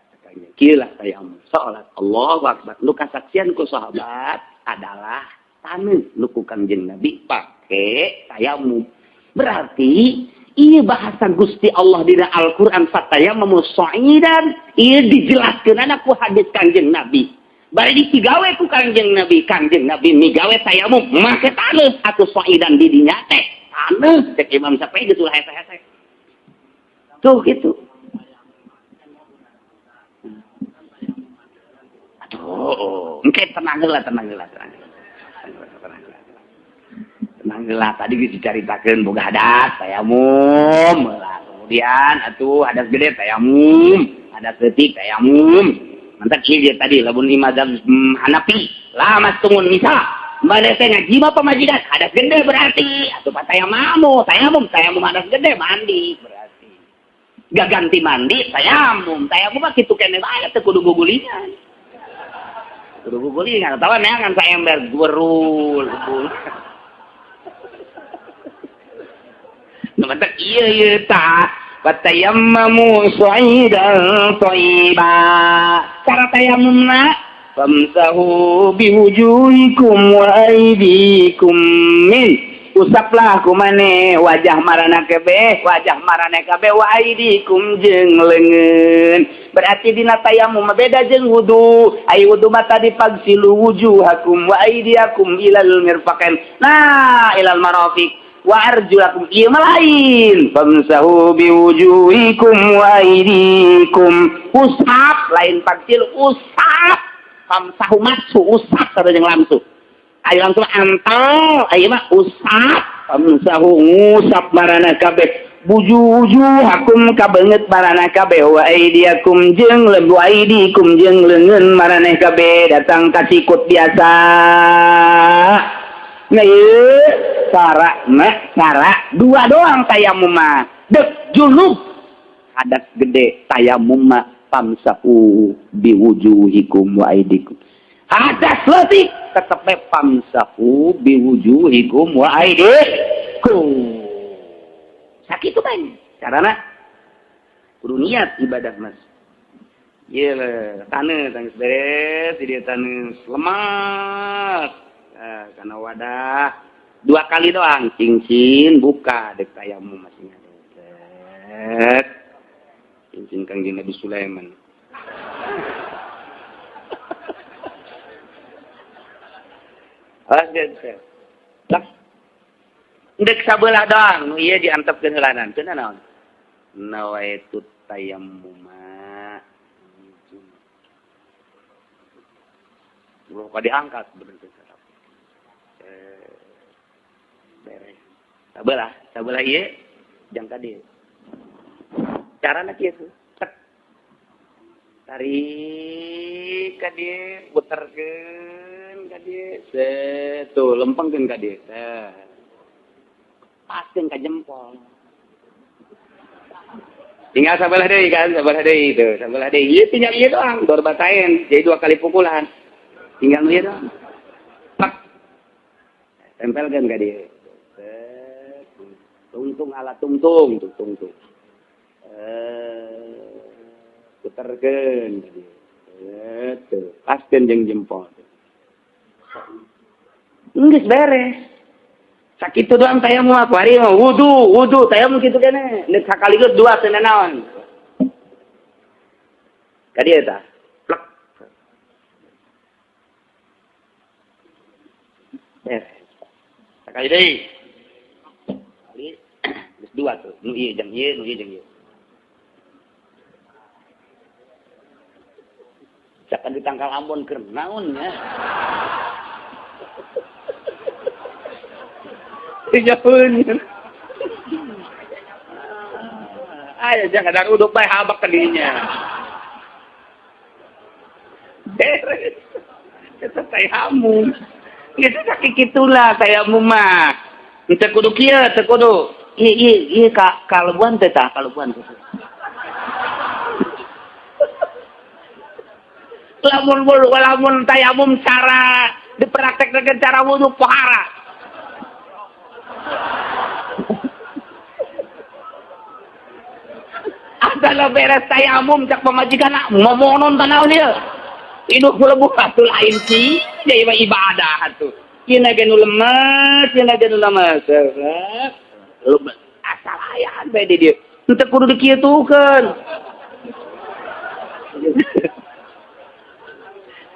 kieu lah tayamum salat. Allahu akbar, nu kasaksian ku sahabat adalah taneuh nu ku Kangjeng Nabi pake tayamum. Berarti iya bahasa Gusti Allah di Al-Qur'an fatayammamu sha'idan ieu dijelaskeun ku hadis Kangjeng Nabi. Bari dipigawe ku Kangjeng Nabi, Kangjeng Nabi migawe tayamum make taneuh atuh sha'idan di dinya teh taneuh. Cek Imam Syafi'i geus ulah hese-hese. Tuh gitu. Aduh, engke tenang lah, tenang lah, tenang. Tenang lah. Tenang lah, tadi geus dicaritakeun boga hadas tayamum lah. Kemudian atuh hadas gede tayamum, hadas leutik tayamum. Mantap kieu tadi lamun mazhab Hanafi, lamastumun nisa. Mana teh ngajima pamajikan, hadas gede berarti. Atuh tayamum, tayamum, tayamum hadas gede mandi berarti. Gak ganti mandi, tayamum. Tayamum mah kitu keneh bae teu kudu gugulingan. Kudu gugulingan atawa neangan saember gurul. Nu matak ieu ieu ta fatayammamu sha'idan thayyiba. Cara tayamumna famsahu biwujuhikum wa aydikum min, usaplah kumane wajah marana kabeh, wajah marana kabeh, wa aidikum jeung leungeun. Berarti dina tayamum beda jeung wudu. Ai wudu mah tadi fagsilu wujuhakum wa aidiakum ilal mirfaqain, nah ilal marafiq wa arjulakum. Ieu mah lain, famsahu biwujuhikum wa aidikum, usap, lain fagsil, usap. Famsahu masu usap sareng lamsu. Ayo langsung antal, ayo mah usap. Famsahu ngusap marana kabeh, wujuhakum ka beungeut marana kabeh, wa aidiakum jeung wa aidikum jeung leungeun marana kabeh datang ka sikut biasa. Nah ieu cara mah cara dua doang tayamum mah dek junub. Hadas gede tayamum mah famsahu biwujuhikum wa aidikum. Hadas leutik tetep bae famsahu biwujuhikum wa aidikum. Sakitu bae carana kudu niat ibadah mas. Ieu taneuh tangis beres di dieu taneuh lemas. Nah, kana wadah dua kali doang cincin buka dek tayamum masih ada. Cincin Kangjeng Nabi Sulaiman. Ndek sabelah doang nu ieu diantepkeun heulanan teu naon. Nawaitu tayammuma. Ulah ka diangkat berhenti. Beres. Sabelah, sabelah ieu jang ka dieu. Carana kieu tek. Tarik ka dieu, puterkeun ka dieu, set tuh lempengkeun ka dieu. Paskeun ka jempol. Tinggal sabelah deui kan, sabelah deui tuh, sabelah deui. Ieu tinggal ieu doang, dorbatain. Jadi dua kali pukulan. Tinggal ieu doang. Pak. Tempelkeun ka dieu. Tungtung ala tungtung, tuh tungtung. Puterkeun ka dieu. Tuh, paskeun jeung jempol. Geus beres. Sakitu doang tayamum aku hari mah wudu, wudu tayamum kitu keneh. Nek sakaligus dua teu naon. Ka dieu tah. Plek. Beres. Sakali deui. Kali geus dua tuh, nu ieu jeung ieu, nu ieu jeung ieu. Cakan di tangkal Ambon keur naon nya. Jauh. Ayo jangan ada uduk bae habak ke dirinya. Beres. Eta tayamum. Geus sakitulah tayamum mah. Teu kudu kieu, teu kudu. Ieu ieu ieu ka kalebuan teh tah, kalebuan teh. Lamun lamun tayamum cara dipraktekkeun cara wudu pohara. Adalah beres tayamum cak pamajikan momonon tanaon ieu. Hidup lebuh atuh lain sih, jadi mah ibadah atuh. Ieu ge nu lemes, ieu ge nu lemes. Lemes asal ayaan bae di dieu. Teu kudu dikitukeun.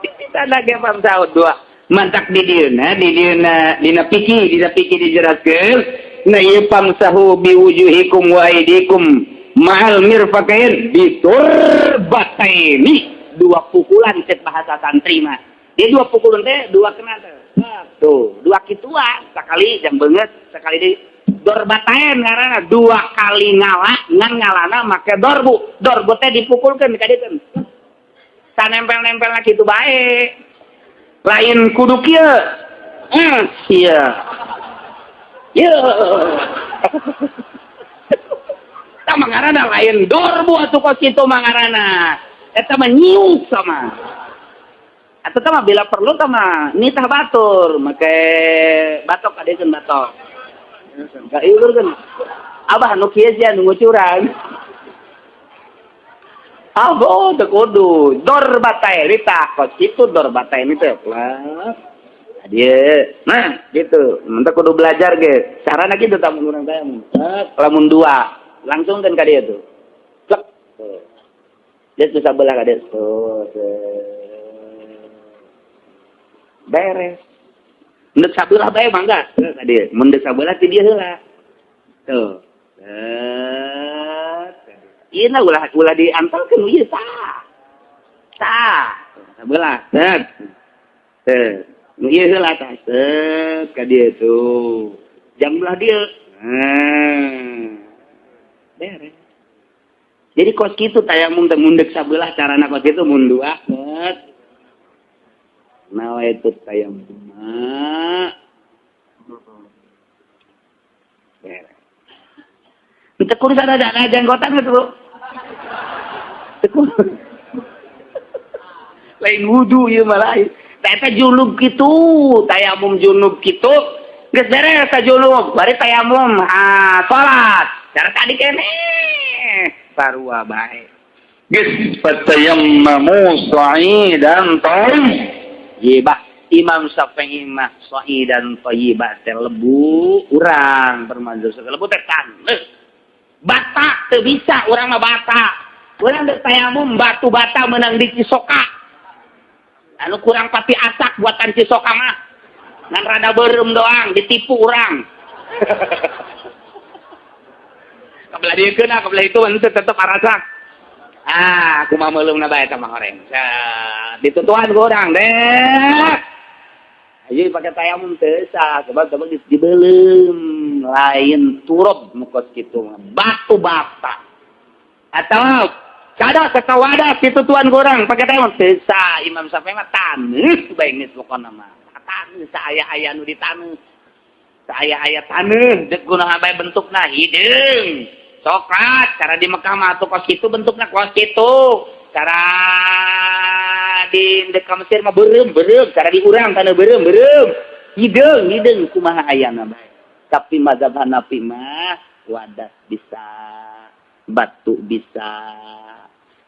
Kita ge pamsaud dua. Mantak di dieuna, di dieuna dina pikir dijelaskeun. Na ieu pamsahu biwujuhikum wa aidikum ma'al mirfaqain biturbataini, dua pukulan cek bahasa santri mah. Dia dua pukulan teh dua kena teh. Tuh, dua kituan, sekali jam beungeut, sekali di dorbatain ngaranna dua kali ngala, ngan ngalana make dorbu. Dorbu teh dipukulkeun ka dieu. Sanempel-nempelna kitu bae. Lain kudu kieu. Ieu. Ieu. Tah mangarana lain dorbu atuh kos kitu mangarana. Eta mah nyiuk sama. Atuh tah mah bila perlu tah mah nitah batur make batok adekeun batok. Ka ieu abah nu kieu sia nu ngucuran. Abo teu kudu dorbatain tah kos kitu dorbatain teh. Dieu. Nah, gitu. Mun teh kudu belajar ge. Carana kitu tah mun urang teh. Lamun dua langsung kan ka dieu tuh. Plek. Dia tuh sabelah ka dieu. Tuh. Beres. Mun sabelah bae mangga ka dieu. Mun sabelah ti dieu heula. Tuh. Ieu na ulah ulah diantelkeun ieu tah. Tah. Sabelah. Set. Tuh. Nu ieu heula tah. Set ka dieu tuh. Jam belah dieu. Nah. Beres. Jadi kos kitu tayamum teh mundek sabelah carana kos kitu mun dua. Set. Nawaitu tayamum. Beres. Teu kudu ada jenggotan geus, Bu. Lain wudu ieu mah lain. Eta junub kitu, tayamum junub kitu. Geus beres ka junub, bari tayamum, ah salat. Cara tadi keneh sarua bae. Geus fatayammamu sa'idan thayyibah. Imam Syafi'i mah sa'idan thayyibah teh lebu urang bermanzur lebu teh taneuh. Bata teu bisa urang mah bata. Urang geus tayamum batu bata meunang di Cisoka. Anu kurang pati asak buatan Cisoka mah. Ngan rada beureum doang ditipu urang. Kabelah dieu keuna kabelah itu mah tetep arasak. Ah, kumaha meuleumna bae eta mah horeng. Ditutuan ku urang deh. Ayo pakai tayamum teu sah, sebab sebab geus dibeuleum, lain turab nu kos kitu mah, batu bata. Atau kada sakawadas ditutuan ku urang pakai tayamum teu sah. Imam Syafi'i mah taneuh bae geus pokona mah. Taneuh saaya-aya nu ditaneuh. Saaya-aya taneuh deuk kunaon bae bentukna hideung. Coklat, cara di Mekah mah atuh kos kitu bentukna kos kitu. Cara di dekat Mesir mah beureum beureum, cara di urang taneuh beureum beureum. Hideung hideung kumaha ayana bae. Tapi mazhab Hanafi mah wadas bisa, batu bisa,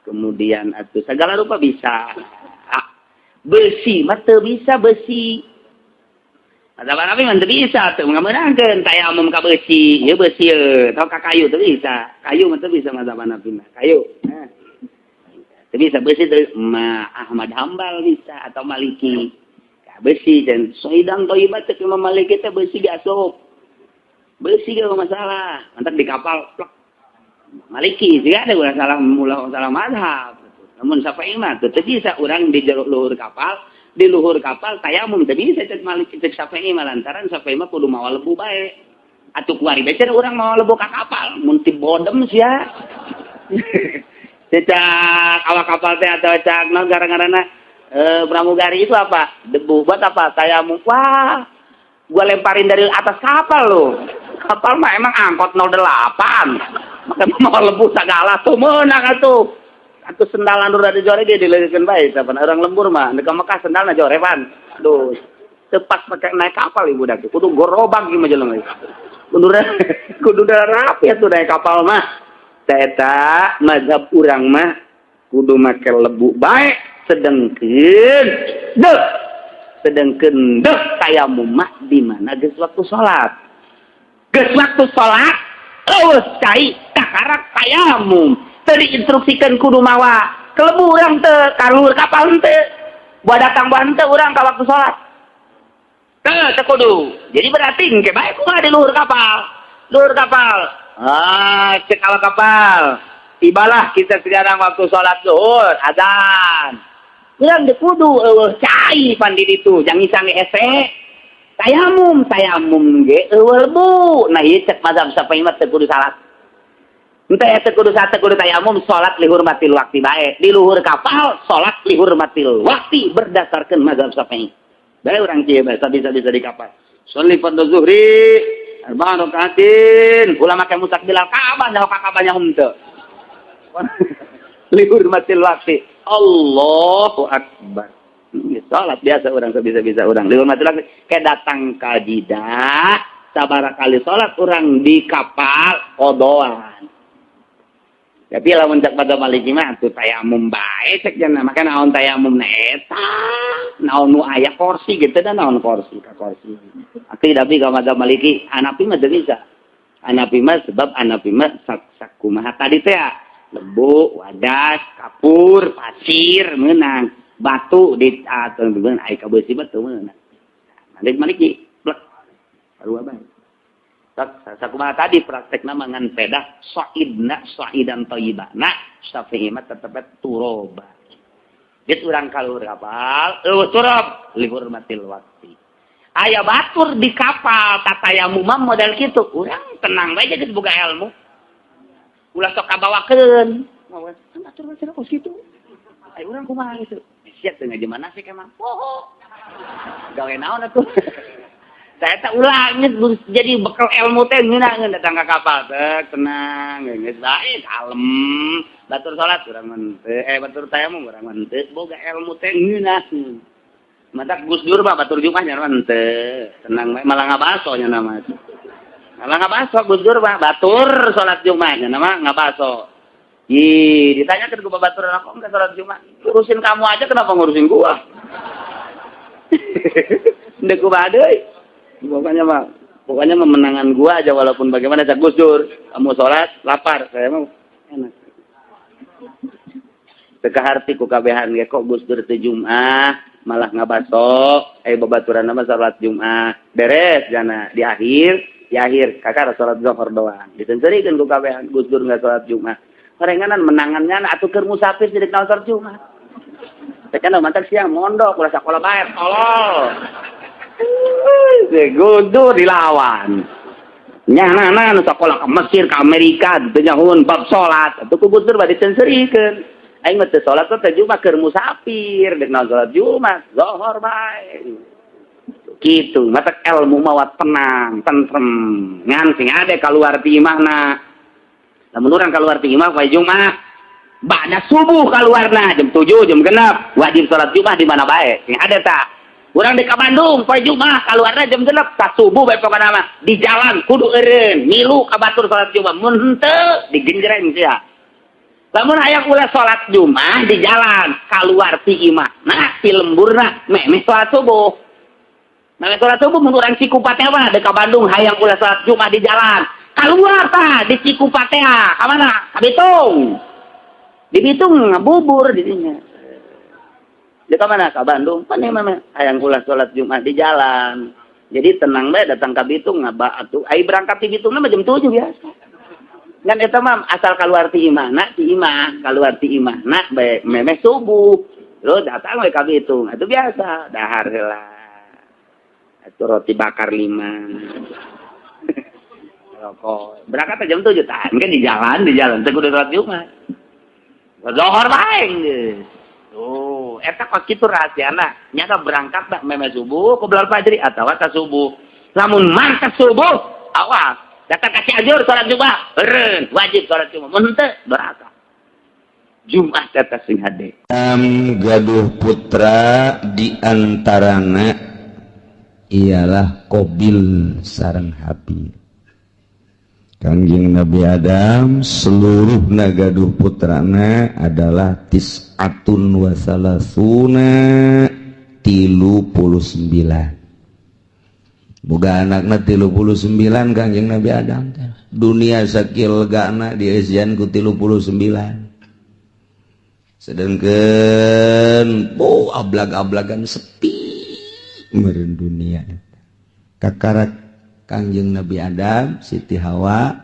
kemudian atuh segala rupa bisa. Ah, besi mah teu bisa besi. Mazhab Hanafi mah teu bisa teu ngameunangkeun tayamum ka besi, ieu besi ye, tau ka kayu teu bisa. Kayu mah teu bisa mazhab Hanafi mah, kayu. Nah. Teu bisa besi teu ma Ahmad Hambal bisa atau Maliki. Ka besi dan soidang thayyibat teh Imam Maliki teh besi diasup. Besi ge masalah, mantak di kapal plek. Maliki sih ada ulah salah ulah salah mazhab. Namun Syafi'i mah teu bisa urang di jero luhur kapal, di luhur kapal tayamum teu bisa cek Maliki cek Syafi'i mah lantaran Syafi'i mah kudu mawa lebu bae. Atuh kuari bae urang mawa lebu ka kapal, mun ti bodem sia. Cecak awak kapal teh atau cak naon gara-garana pramugari itu apa? Debu buat apa? Tayamum. Wah, gua lemparin dari atas kapal loh. Kapal mah emang angkot 08. Maka mau lebu segala tuh meunang atuh. Atuh sendalan udah dijore dia dileukeun bae sapan orang lembur mah deuk ka Mekah sendalna jorepan. Aduh. Tepas pakai naik kapal ibu dak kudu gorobak ieu mah jelema. Kudu kudu rapi atuh naik kapal mah. Eta mazhab urang mah kudu make lebu bae sedengkeun deuh sedengkeun deuh tayamum mah di mana geus waktu salat. Geus waktu salat eueuh cai kakarak tayamum. Teu diinstruksikeun kudu mawa kelebu urang teu ka luhur kapal henteu. Buah datang buah henteu urang ka waktu salat. Teu teu kudu. Jadi berarti engke bae kumaha di luhur kapal. Luhur kapal. Ah, cek awak kapal. Tibalah kita sekarang waktu sholat zuhur, azan. Urang teu kudu eueuh cai pan di ditu, jang isang hese. Tayamum, tayamum ge eueuh lebu. Nah ieu cek mazhab Syafi'i mah teu kudu salat. Henteu teu kudu salat, teu kudu tayamum, salat lihurmatil waqti bae. Di luhur kapal salat lihurmatil waqti berdasarkan mazhab Syafi'i. Bae urang kieu bae bisa-bisa di kapal. Sholli fardhu zuhri arba'an rakaatin, ulah make mustaqbilal Ka'bah nyaho ka Ka'bah nyaho henteu. Lihurmatil waqti. Allahu akbar. Salat biasa urang bisa-bisa urang lihurmatil waqti. Kayak datang ka Jidah, sabaraha kali salat urang di kapal qodoan. Tapi lamun cek pada Maliki mah atuh tayamum bae cek cenah, maka naon tayamum na eta, naon nu aya kursi gitu dah naon kursi ka kursi. Aki tapi ka mazhab Maliki, Hanafi mah teu bisa. Hanafi mah sebab Hanafi mah sakumaha tadi teh ya, lebu, wadas, kapur, pasir meunang, batu di atau beunang ai ka beusi mah teu meunang. Malik Maliki blek. Sarua bae. Sakumaha tadi praktekna mah ngan pedah sa'idna sa'idan thayyibana Syafi'i mah tetep turoba. Geus urang ka luhur kapal, eueuh turab lihurmatil waqti. Aya batur di kapal tatayamum mah model kitu, urang tenang bae geus boga ilmu. Ulah sok kabawakeun. Batur mah cenah kos kitu. Ai urang kumaha kitu? Sia teu ngaji manasik emang. Poho. Gawe naon atuh? Tah eta ulah jadi bekal ilmu teh ngeunah datang ka kapal teh tenang geus bae kalem. Batur salat urang mah teu, batur tayamum urang mah teu, boga ilmu teh ngeunah. Matak Gus Dur mah batur Jumat nya mah teu, tenang bae malah ngabaso nya nama. Malah ngabaso Gus Dur mah batur salat Jumat nya nama ngabaso. Ih, ditanya ke gua batur aku enggak salat Jumat. Urusin kamu aja kenapa ngurusin gua? Ndek gua deui. Pokoknya memenangan gua aja walaupun bagaimana cak Gus Dur, kamu salat lapar, saya mau enak. Teu kaharti ku kabehan ge kok Gus Dur teu Jumat malah ngabaso, babaturan mah salat Jumat. Beres jana di akhir kakak salat zuhur doang. Ditencerikeun ku kabehan Gus Dur enggak salat Jumat. Horenganan menangannya atuh keur musafir jadi naon salat Jumat. Teh kan mantak siang mondok ulah sakola bae tolol. Gus Dur dilawan. Nyana nu sakola ke Mesir ke Amerika teu nyahoeun bab salat. Atuh ku Gus Dur bade ditencerikeun. Aing mah teu salat teh Jumat keur musafir deuk naon salat Jumat, zuhur bae. Kitu, matak ilmu mah tenang, tentrem. Ngan sing ade kaluar ti imahna. Lamun urang kaluar ti imah poe Jumat, ba'da subuh kaluarna jam 7 jam 6 wajib salat Jumat di mana bae. Sing ade tah. Urang di ka Bandung poe Jumat kaluarna jam 6 ka subuh bae pokona mah di jalan kudu eureun milu ka batur salat Jumat mun henteu digenjreng sia. Lamun hayang ulah salat Jumat di jalan kaluar ti imah nah ti lemburna memeh salat subuh. Memeh salat subuh mun urang Cikupa teh mah ka Bandung hayang ulah salat Jumat di jalan. Kaluar tah di Cikupa teh ka mana? Ka Bitung. Di Bitung ngabubur di dinya. Di ka mana? Ka Bandung. Pan mah hayang ulah salat Jumat di jalan. Jadi tenang bae datang ka Bitung ngaba atuh. Ai berangkat ti Bitung mah jam 7 biasa. Ngan eta mah asal keluar ti imahna, ti imah, keluar ti imahna bae memeh subuh. Terus datang we ka Bitung. Itu biasa, dahar heula. Atuh roti bakar 5. Rokok. Berangkat jam 7 tah, kan di jalan teh kudu salat Jumat. Zuhur bae geus. Tuh, eta kok kitu rahasiana. Nyata berangkat dah memeh subuh qoblal fajri atawa ta subuh. Lamun mangkat subuh, awas datang ka Cianjur salat Jumat, eureun wajib salat Jumat. Mun henteu doraka. Jumat eta sing hade. Gaduh putra di antarana ialah Qabil sareng Habil. Kangjeng Nabi Adam seluruh gaduh putrana adalah tis'atun wa salasuna 39. Boga anakna 39 Kangjeng Nabi Adam teh. Dunia sakil gana dieusian ku 39. Sedangkan oh ablag-ablagan sepi meureun dunia. Kakarak Kangjeng Nabi Adam Siti Hawa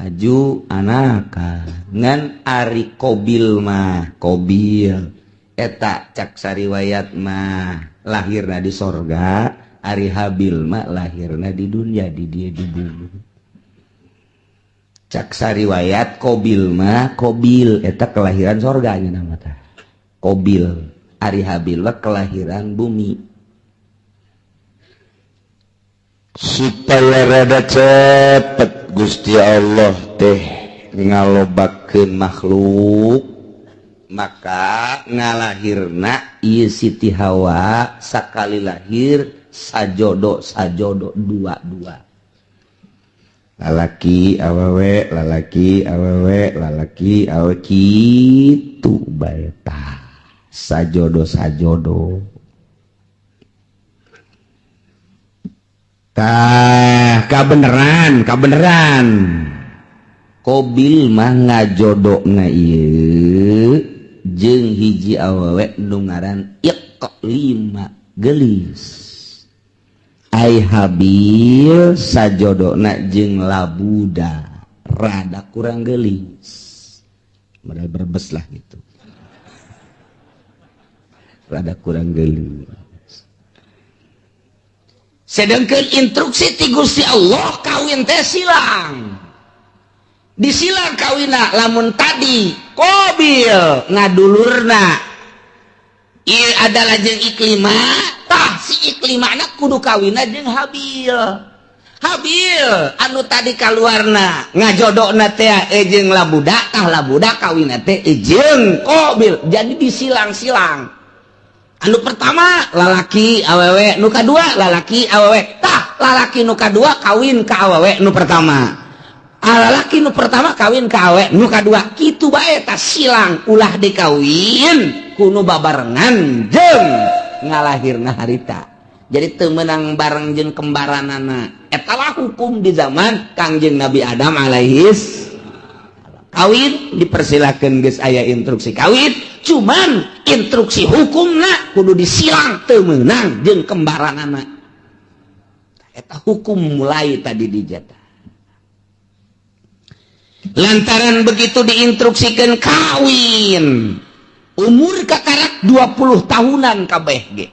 haju anaka ngan ari Qabil mah Qabil eta cak sariwayat mah lahirna di sorga, ari Habil mah lahirna di dunia di dia di bumi. Cak sariwayat Qabil mah Qabil eta kelahiran sorga nya nama tah Qabil, ari Habil mah kelahiran bumi. Supaya rada cepet Gusti Allah teh ngalobakeun makhluk maka ngalahirna ieu Siti Hawa sakali lahir sajodo sajodo dua-dua lalaki awewe lalaki awewe lalaki awewe kitu bae tah sajodo sajodo. Tah kabeneran Qabil mah ngajodona ieu jeung hiji awewe nu ngaran Iqlima geulis. Ai Habil sajodona jeung Labuda rada kurang geulis. Modal berbes lah gitu. Rada kurang geulis. Sedangkan instruksi ti Gusti Allah kawin teh silang. Disilang kawina lamun tadi Qabil ngadulurna ieu adalah jeung Iklimah tah Si Iklimana kudu kawina jeung Habil. Habil anu tadi kaluarna ngajodokna teh jeung Labuda, tah Labuda kawina teh jeung Qabil. Jadi disilang-silang. Anu pertama lalaki awewe, nu kadua lalaki awewe. Tah, lalaki nu kadua kawin ka awewe nu pertama. Ah, lalaki nu pertama kawin ka awewe nu kadua. Kitu bae tah, silang, ulah dikawin ku nu babarengan jeung ngalahirna harita. Jadi teu meunang bareng jeung kembaranana. Eta lah hukum di zaman Kangjeng Nabi Adam alaihis. Kawin dipersilakan, geus aya instruksi kawin, cuman instruksi hukumna kudu disilang, teu meunang jeung kembaranana. Eta hukum mulai tadi dijata. Lantaran begitu diinstruksikan kawin, umur kakarak 20 tahunan kabeh ge.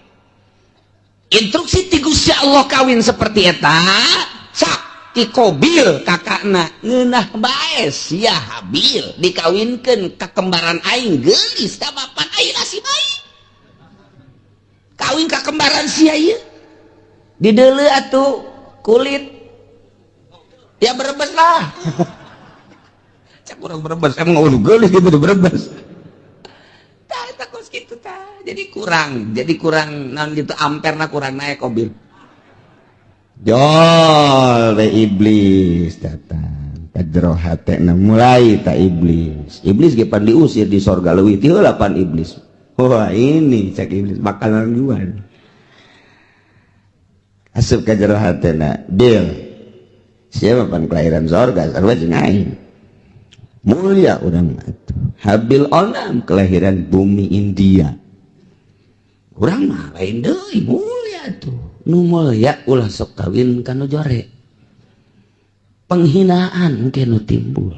Instruksi ti Gusti Allah kawin seperti eta, sak ti Kobil kakakna ngeunah bae sia Habil dikawinkeun ka kembaran aing, geulis ka bapan aing nasib aing. Kawin ka kembaran sia ieu. Dideuleu atuh kulit. Ya Brebes lah. Cak urang Brebes emang udah geulis gitu Brebes. Tah, eta kos kitu tah. Jadi kurang naon gitu, amperna kurang naik Kobil. Jol we iblis datang ka jero hatena, mulai tak iblis. Iblis ge pan diusir di sorga, leuwih ti heula pan iblis. Wah, ini cek iblis makanan juga. Asup ka jero hatena, "Bil, siapa pan kelahiran sorga, sarua jeung aing. Mulia urang atuh. Habil onam kelahiran bumi India. Urang mah lain deui, mulia tuh. Nu mulia ulah sok kawin ka nu jore, penghinaan ke nu timbul.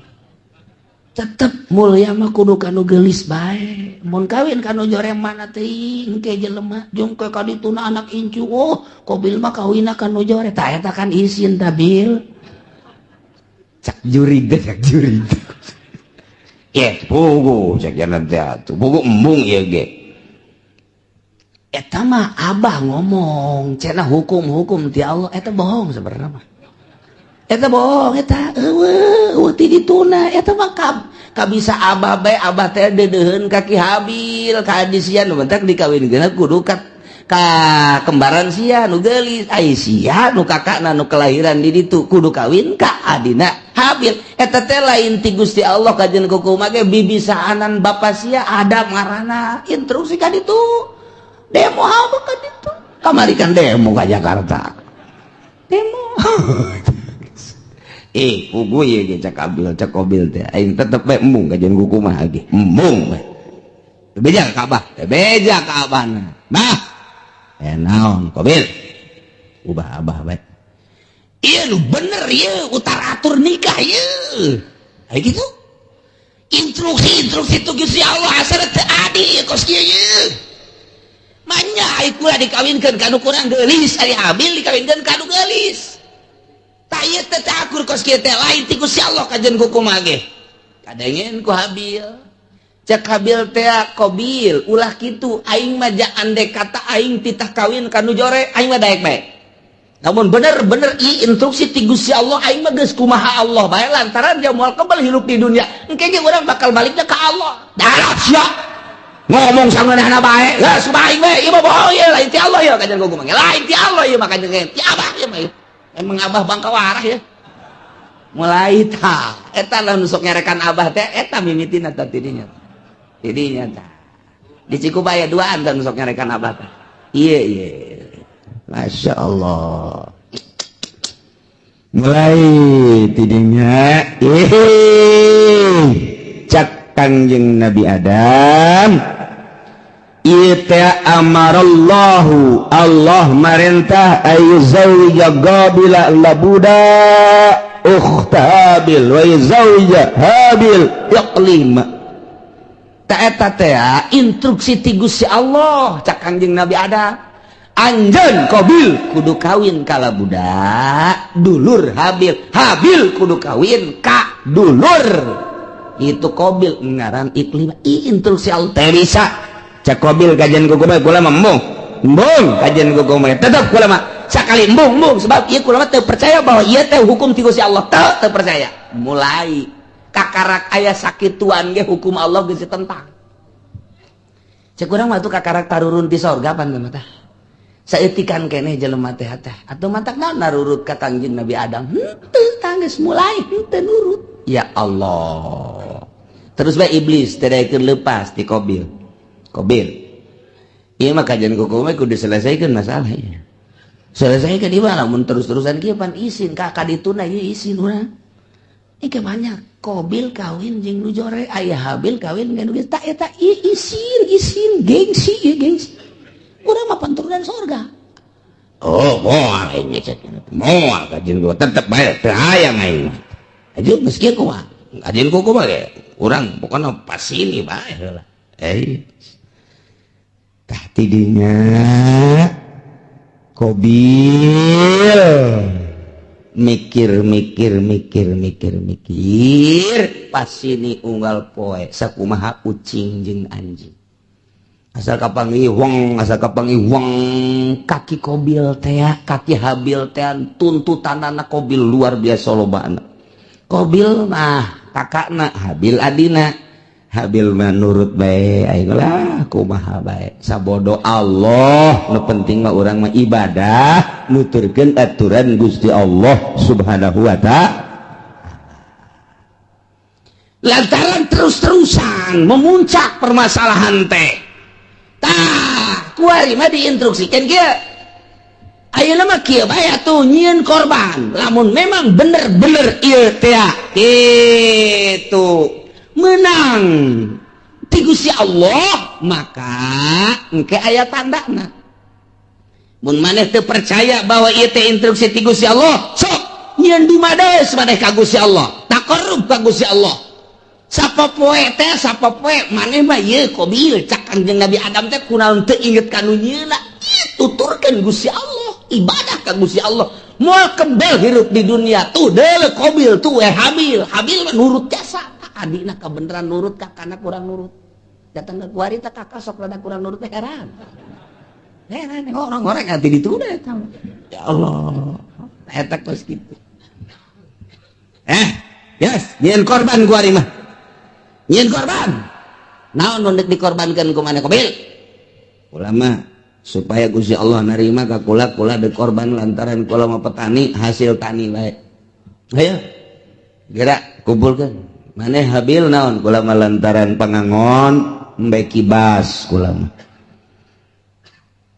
Tetep mulia mah kudu ka nu geulis bae. Mun kawin ka nu jore, mana teuing ke jelema jeung ke kadituna anak incu, oh, Kobil mah kawinna ka nu jore." Tah, eta kan isin tah, Bil. Cak jurig teh, cak jurig ye, pugu cek jalan teh atuh, pugu embung ieu ge. Eta mah abah ngomong cenah hukum-hukum ti Allah, eta bohong sebenarnya mah. Eta bohong eta, eueuh eueuh ti dituna eta mah. Kabisa abah bae, abah teh deudeuheun ka Ki Habil ka adi sia nu bentak dikawinkeun kudu ka kembaran sia nu geulis. Ai sia nu kakakna nu kelahiran di ditu kudu kawin ka adina Habil. Eta teh lain ti Gusti Allah kajen kukumaha ge, bibisaanan bapa sia Adam ngaranna, instruksi ka ditu. Demo apa ka ditu kamari kan, demo ka Jakarta, demo. Eh, pugu ieu ge, cak Abil, cak Kobil teh, aing tetep bae embung kajen kukumaha ge, embung we. Beja ka abah, beja ka abahna. Bah, eh naon, Kobil? Ubah abah bae. Iya, lu bener ieu utar atur nikah ieu. Kayak gitu. Instruksi instruksi itu Gusti Allah asal teu adil kos kieu ieu. Manya ai kula dikawinkeun ka nu kurang geulis, ari Habil dikawinkeun ka nu geulis. Tah, ieu teh teu akur kos kieu teh, lain ti Gusti Allah kajen kukumaha ge. Kadengen ku Habil. Cek Habil teh, "Kobil, ulah kitu. Aing mah ja andek kata aing titah kawin ka nu jore, aing mah daek bae. Namun bener-bener i instruksi ti Gusti Allah, aing mah geus kumaha Allah bae, lantaran dia moal kebal hirup di dunia. Engke ge urang bakal baliknya ka Allah." "Darah sia. Ngomong sangeunahna bae. Geus kumaha aing we, ieu mah bohong ieu, lain ti Allah ieu kajen kumaha. Lain ti Allah ieu mah kajen ti abah ieu mah. Emang abah bangka warah ya." Mulai tah eta lah nu sok nyarekan abah teh, eta mimitina tah tidinya. Tidinya tah. Di Cikubaya duaan tah nu sok nyarekan abah teh. Iya. Masya Allah. Mulai tidinya, eh, cak Kangjeng Nabi Adam, ieu teh amarallahu, Allah marentah ayyuzawwija Qabila Labuda ukhta Habil wa yuzawwija Habil Iqlima. Ta eta teh instruksi ti Gusti Allah. Cak Kangjeng Nabi Adam, "Anjeun Qabil kudu kawin ka Labuda dulur Habil, Habil kudu kawin ka dulur itu Qabil ngaran Iqlima." Ih, instruksi Allah teh bisa. Cak Qabil kajian kuku bae, kula mah embung. Embung kajian ku mah tetep kula mah sakali embung embung, sebab ieu kula mah teu percaya bahwa ieu teh hukum ti Gusti Allah, teu teu percaya. Mulai kakarak aya sakituan ge hukum Allah geus tentang. Cek urang mah tuh kakarak tarurun ti sorga pan mah tah. Saeutikan keneh jelema teh teh atau matak naon narurut ka Kangjeng Nabi Adam, henteu tah, geus mulai henteu nurut. Ya Allah, terus bae iblis teu daekeun leupas ti Kobil. Kobil, ieu mah kajian kuku mah kudu diselesaikan masalah ieu, selesaikan di mana. Mun terus-terusan kieu pan isin ka kadituna ieu, isin urang. Ike banyak Kobil kawin jeung nu jore, aya Habil kawin jeung nu geus tak eta ieu isin isin, gengsi ieu, gengsi. Urang mah turunan sorga. Oh, moal aing cek, moal kajian gua tetep bae teu hayang aing mah. Aju geus kieu kumaha kajian kuku mah ge urang pokona pas ini bae heula. Eh, tah tidinya Kobil mikir mikir mikir mikir mikir, pas ini unggal poe sakumaha ucing jeung anjing asal kapanggih wong, asal kapanggih wong. Kaki Kobil teh, kaki Habil teh, tuntutan anak Kobil luar biasa loba. Kobil mah kakakna, Habil adina. Habil mah nurut bae, aing lah kumaha bae, sabodo Allah, nu penting mah urang mah ibadah nuturkeun aturan Gusti Allah Subhanahu wa Ta'ala. Lantaran terus-terusan memuncak permasalahan teh, tah kuari mah diinstruksikan kieu, ayeuna mah kieu bae atuh, nyieun korban. Lamun memang bener-bener ieu teh kitu menang ti Gusti Allah, maka engke aya tandana. Mun maneh teu percaya bahwa ieu teh instruksi ti Gusti Allah, sok nyieun dumades maneh ka Gusti Allah, taqarrub ka Gusti Allah sapopoe teh, sapopoe maneh mah ieu Kobil. Cak Kangjeng Nabi Adam teh, kunaon teu inget ka nu nyieuna? Tuturkeun Gusti Allah, ibadah ka Gusti Allah, moal kebel hirup di dunia. Tuh deuleu Kobil tuh, eh Habil. Habil mah nurut jasa adina, kebenaran nurut, kakana kurang nurut. Datang ke kuari teh kakak sok rada kurang nurut teh, heran heran orang-orang nanti ditunda eta. Ya Allah, eta kos kitu. Eh, yes, nyieun korban kuari mah, nyieun korban. Naon nu deuk dikorbankeun ku maneh, Kobil? Ulama supaya Gusti Allah narima ka kula, kula deuk korban lantaran kula mah petani, hasil tani bae. Ayo gerak kumpulkeun. Maneh Habil naon? Kula mah lantaran pangangon, embe kibas kula mah.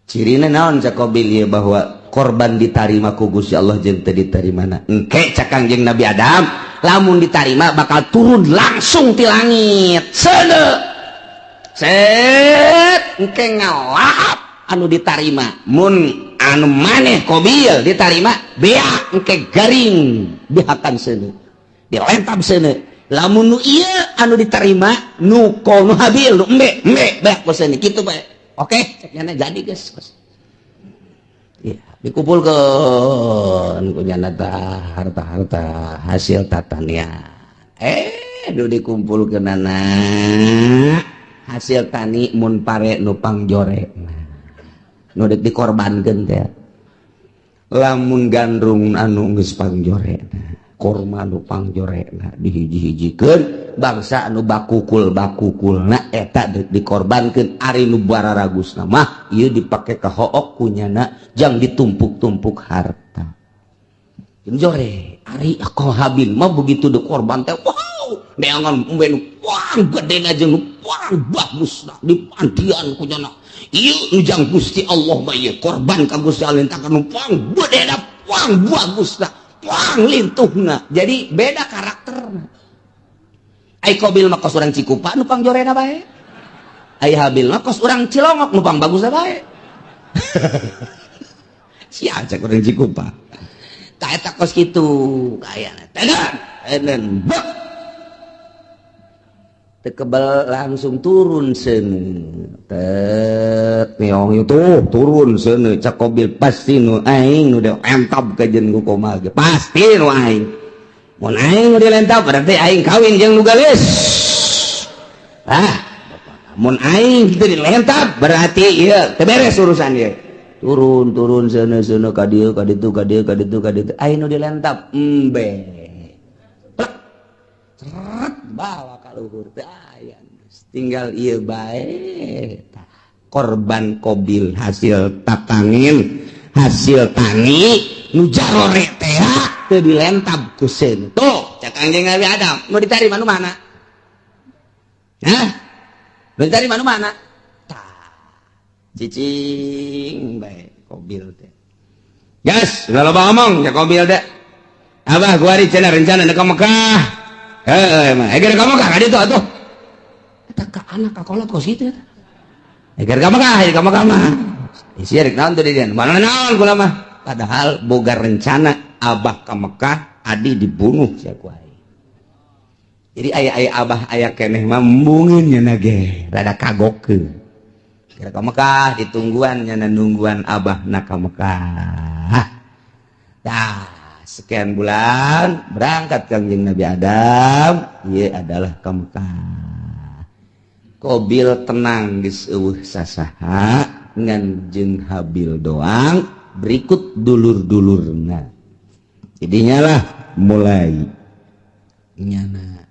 Cirina naon cak Kobil ieu bahwa korban ditarima ku Gusti Allah jeung teu ditarimana? Engke cak Kangjeng Nabi Adam, lamun ditarima bakal turun langsung ti langit seuneu set, engke ngalahap anu ditarima. Mun anu maneh Kobil ditarima, beak engke garing dihakan seuneu, dilentab seuneu. Lamun nu ieu anu diterima, nu ko nu Habil, nu embe embe, beak ku seuneu. Kitu bae. Oke, cek nyana, jadi geus. Ya, dikumpulkeun ku nyana tah harta-harta hasil tatanian. Eh, nu dikumpulkeunana hasil tani mun pare nu pangjore, nu dek dikorbankeun teh lamun gandrung anu geus pangjore, korma nu pangjorena dihiji-hijikeun, bangsa anu bakukul bakukulna eta deuk dikorbankeun. Ari nu bararagusna mah ieu dipake ka hook kunyana jang ditumpuk-tumpuk harta jore. Ari ako Habil mah begitu dikorban teh, wow, neangan embe nu wah gedena jeung nu wah bagusna dipandian kunyana. Ieu nu jang Gusti Allah mah, ieu korban ka Gusti Allah takan nu pang gedena, pang bagusna, pang lintuhna. Jadi beda karakter. Ai Kobil mah kos urang Cikupa nu pangjorena bae, ai Habil mah kos urang Cilongok nu pang bagusna bae. Sia cek urang Cikupa tah eta kos kitu kayana. Tenan enen bek teu kebel, langsung turun seuneu tet meong itu turun seuneu. Cak Kobil, pasti nu aing nu entab kajen ku komal ge, pasti nu aing. Mun aing nu dilentab berarti aing kawin jeung nu geulis. Ah, Mun aing kitu dilentab, berarti ieu teu beres urusan ieu. Turun turun seuneu seuneu ka dieu, ka ditu, ka dieu, ka ditu, ka ditu. Aing nu dilentab embe. Plek. Ceret, bawa ka luhur, teu aya. Tinggal ieu bae. Korban Kobil hasil tatangin, hasil tani nu jarore teh teu dilentab ku seuneu. Tuh, cek Kangjeng Nabi Adam, nu ditarima nu mana? Hah? Nu ditarima nu mana? Tah. Cicing bae Kobil teh. Gas, ulah loba ngomong cek Kobil teh. Abah kuari cenah rencana ka Mekah. Heuh, mah. Eh, ka Mekah ka ditu atuh. Eta ka anak ka kolot kos kitu eta. Eh, ka Mekah, ka Mekah mah. Isi rek naon tuh di dieu? Mana naon kula mah. Padahal boga rencana abah ka Mekah, adi dibunuh sia ku aing. Jadi aya-aya abah aya keneh mah embungeun nya ge, rada kagokeun. Kira ka Mekah ditungguan, nya nungguan abah na ka Mekah. Dah, sekian bulan berangkat Kangjeng Nabi Adam, ieu adalah ka Mekah. Kobil tenang, geus euweuh sasaha ngan jeung Habil doang, berikut dulur-dulurna. Jadinya lah mulai nyana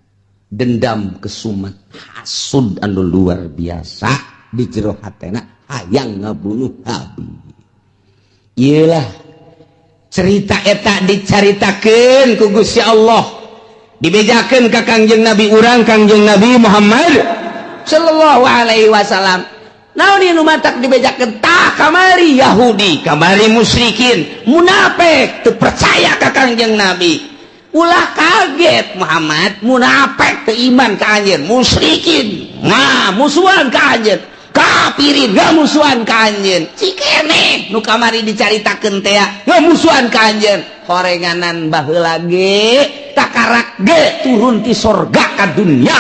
dendam, kesumat, hasud anu luar biasa di jero hatena, hayang ngabunuh Habil. Iyalah cerita eta dicaritakeun ku Gusti Allah, dibejakeun ka Kangjeng Nabi urang, Kangjeng Nabi Muhammad sallallahu alaihi wasallam. Naon ieu nu matak dibejakeun? Tah, kamari Yahudi, kamari musyrikin, munafik teu percaya ka Kangjeng Nabi. Ulah kaget Muhammad, munafik teu iman ka anjeun, musyrikin nah musuhan ka anjeun, kafirin ngamusuhan ka anjeun. Cikene nu kamari dicaritakeun teh ngamusuhan ka anjeun, horenganan baheula ge takarak ge turun ti sorga ka dunya.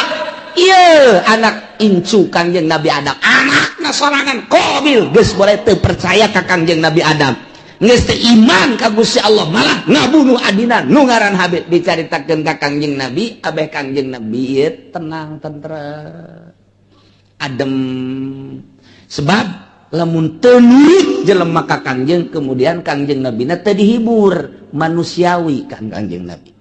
Ieu anak incu Kangjeng Nabi Adam, anakna sorangan Qabil, geus boleh teu percaya ka Kangjeng Nabi Adam, geus teu iman ka Gusti Allah, malah ngabunuh adina nu ngaran Habil. Dicaritakeun ka Kangjeng Nabi, abeh Kangjeng Nabi ieu tenang, tentrem, adem, sebab lamun teu nurut jelema ka Kangjeng, kemudian Kangjeng Nabi na teu dihibur manusiawi kan. Kangjeng Nabi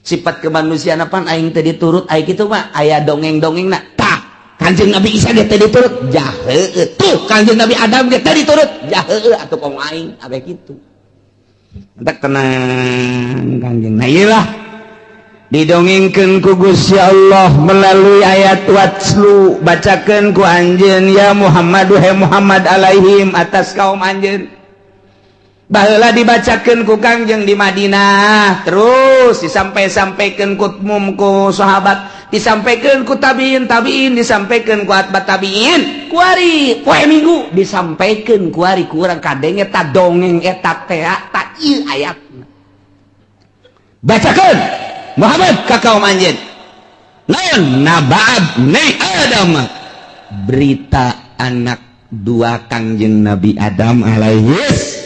sifat kemanusiaan apaan, aing teu diturut, aing kitu mah aya dongeng-dongeng na. Tah, Kanjeng Nabi Isa ge teu diturut, jaheueuh. Tuh, Kanjeng Nabi Adam ge teu diturut, jaheueuh atuh komo aing, abeh kitu. Entak tenang Kanjeng. Nah, ieu lah didongengkeun ku Gusti Allah melalui ayat watlu, bacakeun ku anjeun ya Muhammad, he Muhammad, alaihim atas kaum anjeun. Baheula dibacakeun ku Kangjeng di Madinah, terus disampai-sampaikan ku mum, ku sahabat, disampaikan ku tabiin tabiin, disampaikan ku atba tabiin. Kuari poe Minggu disampaikan kuari ku urang kadenge eta dongeng eta teh. Ta ieu ayat bacakeun Muhammad ka kaum anjeun. Naon? Naba'ab ni Adam, berita anak dua Kangjeng Nabi Adam alaihis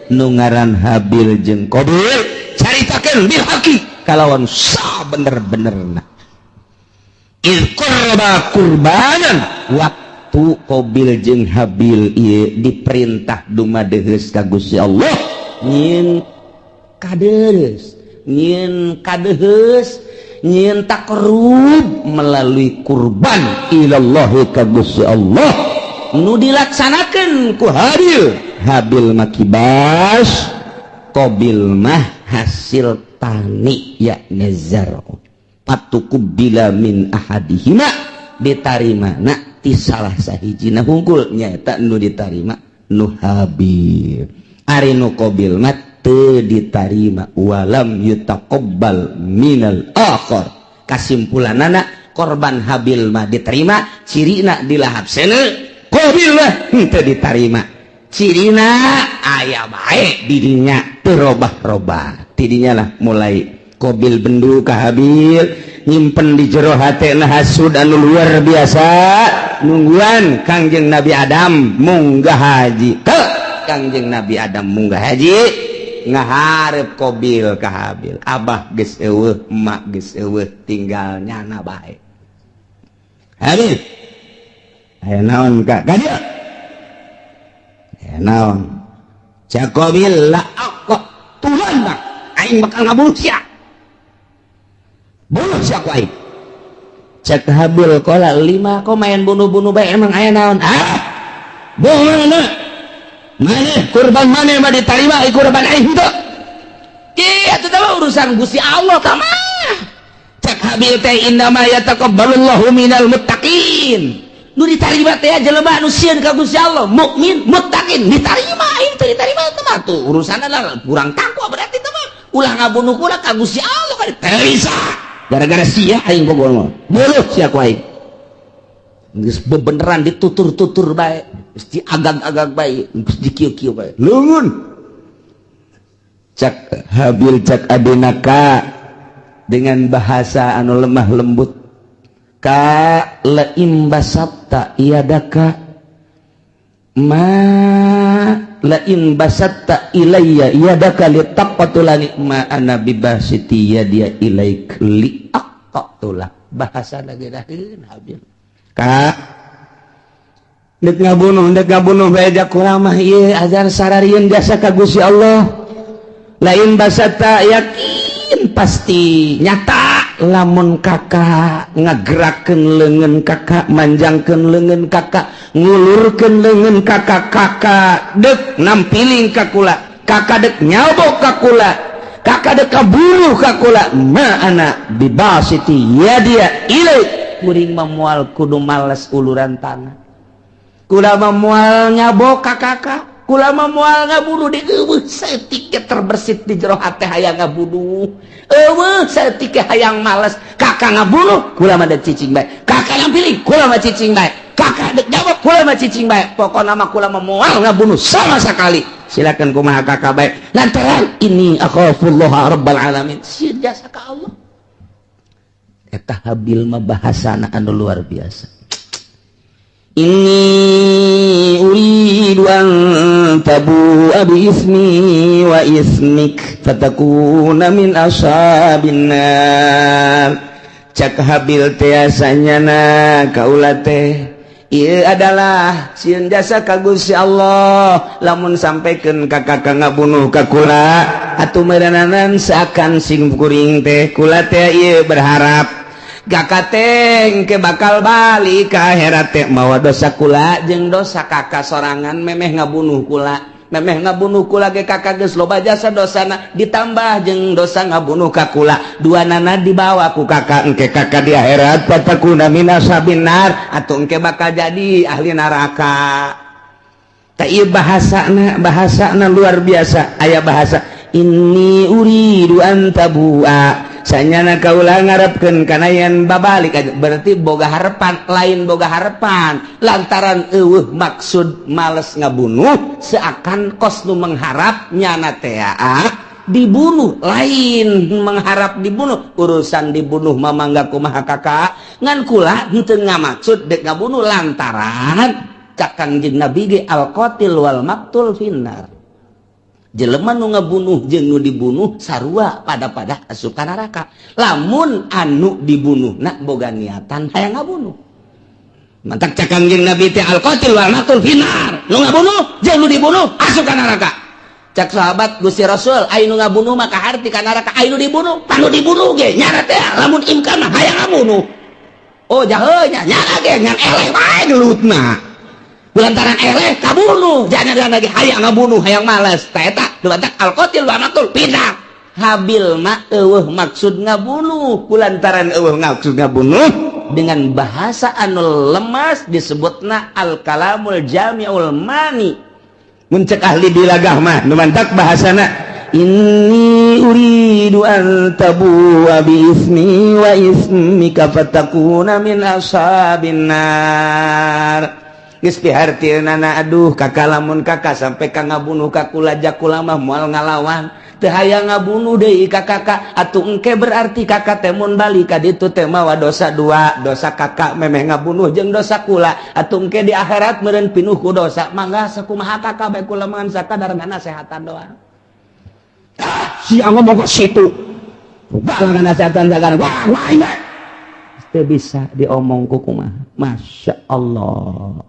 nu ngaran Habil jeung Qabil, caritakeun bil haqi kalawan sabener-benerna. Iz qarraba qurbanan, waktu Qabil jeung Habil ieu diperintah dumadeheus ka Gusti Allah nyieun kadeus, nyieun kadeheus, nyieun taqarrub melalui kurban ilallahi ka Gusti Allah, nu dilaksanakan ku Habil. Habil mah kibas, Qabil mah hasil tani, yakni zar'u. Fatuqubbila min ahadihima, ditarima na ti salah sahijina hungkul, nyaeta nu ditarima nu Habil. Ari nu Qabil mah teu ditarima, walam yutaqabbal minal akhar. Kasimpulanana, korban Habil mah diterima, cirina dilahap seuneu. Qabil mah henteu ditarima, cirina aya bae dirinya terobah-robah. Tidinya lah mulai Qabil bendu ka Habil, nyimpen di jero hatena hasud anu luar biasa, nungguan Kangjeng Nabi Adam munggah haji. Ke Kangjeng Nabi Adam munggah haji, ngaharep Qabil ka Habil, abah geus eueuh, emak geus eueuh, tinggal nyana bae Habil. Aya naon Kak? Ka dieu. Aya naon? Cak Qabil la aqtulannak. Aing bakal ngabunuh sia. Bunuh sia ku aing. Cek Habil qala lima kok main bunuh-bunuh bae, emang aya naon? Ah. Bunuh mana? Mana kurban mana mah diterima, kurban aing henteu. Kieu atuh teh urusan Gusti Allah tah mah. Cek Habil teh innama yataqabbalullahu minal muttaqin. Nu ditarima teh jelema nu sieun ka Gusti Allah, mukmin, muttaqin, ditarima aing teh ditarima teh mah tuh urusanna lah kurang takwa berarti teh mah. Ulah ngabunuh kula ka Gusti Allah kan teu bisa. Gara-gara sia aing pokona. Bunuh sia ku aing. Geus bebeneran ditutur-tutur bae, geus diagag-agag bae, geus dikieu-kieu bae. Leungeun. Cak Habil cak adina ka dengan bahasa anu lemah lembut. Ka laim basatta yadaka ma lain basatta ilayya yadaka litaqtulani ma ana bibasiti yadiya ilaik liaqtula. Bahasa lagi daheun Habil. Ka dek ngabunuh bae kula mah ieu ajar sararieun jasa ka Gusti Allah. Lain basatta yakin pasti nyata lamun kakak ngagerakeun leungeun kakak, manjangkeun leungeun kakak, ngulurkeun leungeun kakak, kakak dek nampiling ka kula, kakak dek nyabok ka kula, kakak dek kabunuh ka kula, ma ana bibasiti yadiya ilaik. Kuring mah moal kudu males uluran tangan, kula mah moal nyabok ka kakak, kula mah moal ngabunuh di eueuh saeutik ge terbersit di jero hate hayang ngabunuh, eueuh saeutik ge hayang males. Kakak ngabunuh kula mah dek cicing bae, kakak nampiling kula mah cicing bae, kakak dek jawab kula mah cicing bae, pokona mah kula mah moal ngabunuh sama sekali. Silakan kumaha kakak bae, lantaran ini akhafullaha rabbal alamin, sieun jasa ka Allah. Eta Habil mah bahasana anu luar biasa. Inni uridu an tabu'a bi ismi wa ismik fatakuna min ashabin nar. Cak Habil teh asanyana kaula teh ieu adalah sieun jasa ka Gusti Allah, lamun sampaikeun ka kakak ngabunuh ka kula atuh meureunanan seakan sing kuring teh kula teh ieu berharap kakak teh ke bakal balik ke akhirat teh mawa dosa kula jeung dosa kakak sorangan memeh ngabunuh kula, memeh ngabunuh kula ge kakak geus loba jasa dosana ditambah jeung dosa ngabunuh ka kula, dua nana dibawa ku kakak, engke kakak di akhirat fatakuna min ashabin nar atuh engke bakal jadi ahli neraka. Tah ieu bahasana, bahasana luar biasa. Aya bahasa inni uridu an tabu'a, sanyana kaula ngarepkeun kana yen babalik aja, berarti boga harapan, lain boga harapan lantaran eueuh maksud males ngabunuh, seakan kos nu mengharap nyana teh dibunuh, lain mengharap dibunuh, urusan dibunuh mah mangga kumaha kakak, ngan kula henteu ngamaksud dek ngabunuh lantaran cak Kangjeng Nabi ge al qatil wal maktul finnar, jelema nu ngabunuh jeung nu dibunuh sarua pada-pada asup ka neraka, lamun anu dibunuh nak boga niatan hayang ngabunuh. Mantak cak Kangjeng Nabi teh al qatil wal maktul finnar, nu ngabunuh jeung nu dibunuh asup ka neraka. Cak sahabat Gusti Rasul, aya nu ngabunuh mah kaharti ka neraka, aya nu dibunuh panu dibunuh ge nyana teh lamun imkan mah hayang ngabunuh. Oh jahe nya nyana ge ngan eleh wae gelutna, lantaran eleh kabunuh jangan lagi hayang ngabunuh hayang males. Ta eta dibantak al qatil wa maktul pindah. Habil mah eueuh maksud ngabunuh, kulantaran eueuh maksud ngabunuh dengan bahasa anu lemas disebutna al kalamul jami'ul mani. Mun cek ahli bilagah mah nu mantak bahasana inni uridu an tabu'a bi ismi wa ismika fatakuna min ashabin nar. Geus pihartieunana aduh kakak lamun kakak sampai ka ngabunuh ka kula jakula mah moal ngalawan, teu hayang ngabunuh deui ka kakak atuh engke berarti kakak teh mun balik ka ditu teh mawa dosa dua, dosa kakak memeh ngabunuh jeung dosa kula, atuh engke di akhirat meureun pinuh ku dosa, mangga sakumaha kakak bae kula mah sakadar nasehatan doang. Ah sia ngomong ke situ balang nasehatan sagala wah wah. Teu bisa diomong ku kumaha. Masya Allah.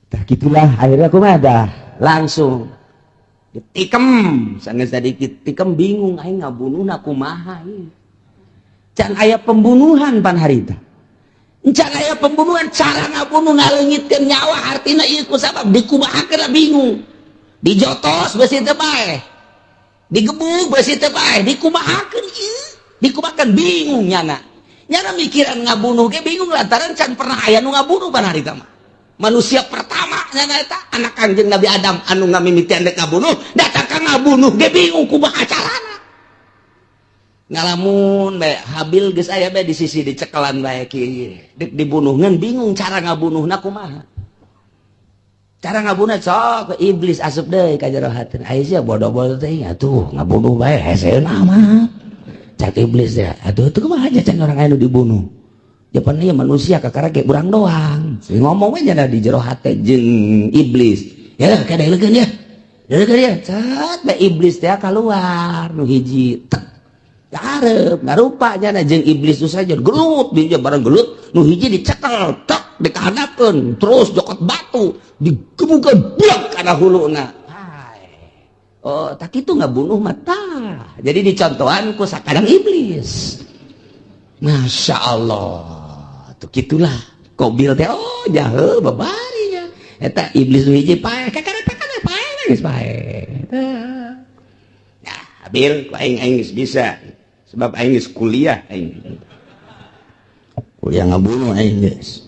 Tah, gitulah akhirnya kumaha dah, langsung ditikem. Sangat sedikit tikem, bingung aing ngabunuh kumaha ieu. Can aya pembunuhan pan harita. Can aya pembunuhan, cara ngabunuh, ngaleungitkeun nyawa, artina ieu ku sabab dikumahakeun lah, bingung. Dijotos besi teu paeh. Digebuk besi teu paeh, dikumahakeun ieu? Dikumahakeun, bingung nyana. Nyana mikiran ngabunuh ge bingung lantaran can pernah aya nu ngabunuh pan harita mah. Manusia pertama nyana eta anak Kanjeng Nabi Adam anu ngamimitian dek ngabunuh, datang ka ngabunuh ge bingung kumaha carana. Ngalamun bae, Habil geus aya bae di sisi, dicekelan bae kieu. Dek dibunuh ngan bingung cara ngabunuhna kumaha. Cara ngabunuh sok iblis asup deui ka jero hatina. Aya sia bodoh-bodoh teh, atuh ngabunuh bae hese mah. Cak iblis ya, atuh itu kumaha aja can orang anu dibunuh. Japan ieu manusia kakara ge urang doang. Si ngomong we nya di jero hate jeung iblis. Ya kada leukeun ya. Leukeun ya. Cat bae iblis teh keluar nu hiji. Tek. Gareup ngarupa nya jeung iblis itu saja gelut dia, barang gelut nu hiji dicekel, tek, dikahadapkeun, terus jokot batu digebukeun buak kana huluna. Hai. Oh, tak itu ngabunuh mata. Jadi dicontohan ku sakadang iblis. Masya Allah. Tuh gitulah. Kobil teh, oh, jahe babari nya. Eta iblis nu hiji paeh, kakara kakara paeh geus paeh. Ya, Habil, ku aing aing geus bisa. Sebab aing geus kuliah aing. Kuliah ngabunuh aing geus.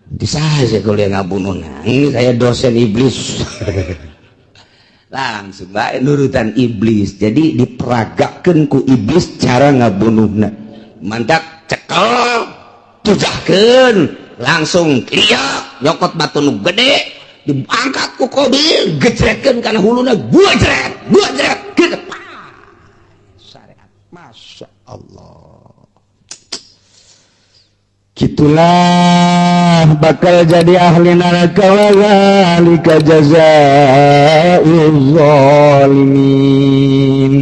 Bisa sih kuliah ngabunuh. Nah, ini saya dosen iblis. Langsung bae nurutan iblis. Jadi diperagakeun ku iblis cara ngabunuhna. Mantak cekel, tujahkeun, langsung liak nyokot batu nu gede, diangkat ku Kobil, gejretkeun kana huluna, gua jret, gua jret, gitu. Syariat. Masya Allah. Gitulah bakal jadi ahli neraka, wa dzalika jazaa'uz zalimin.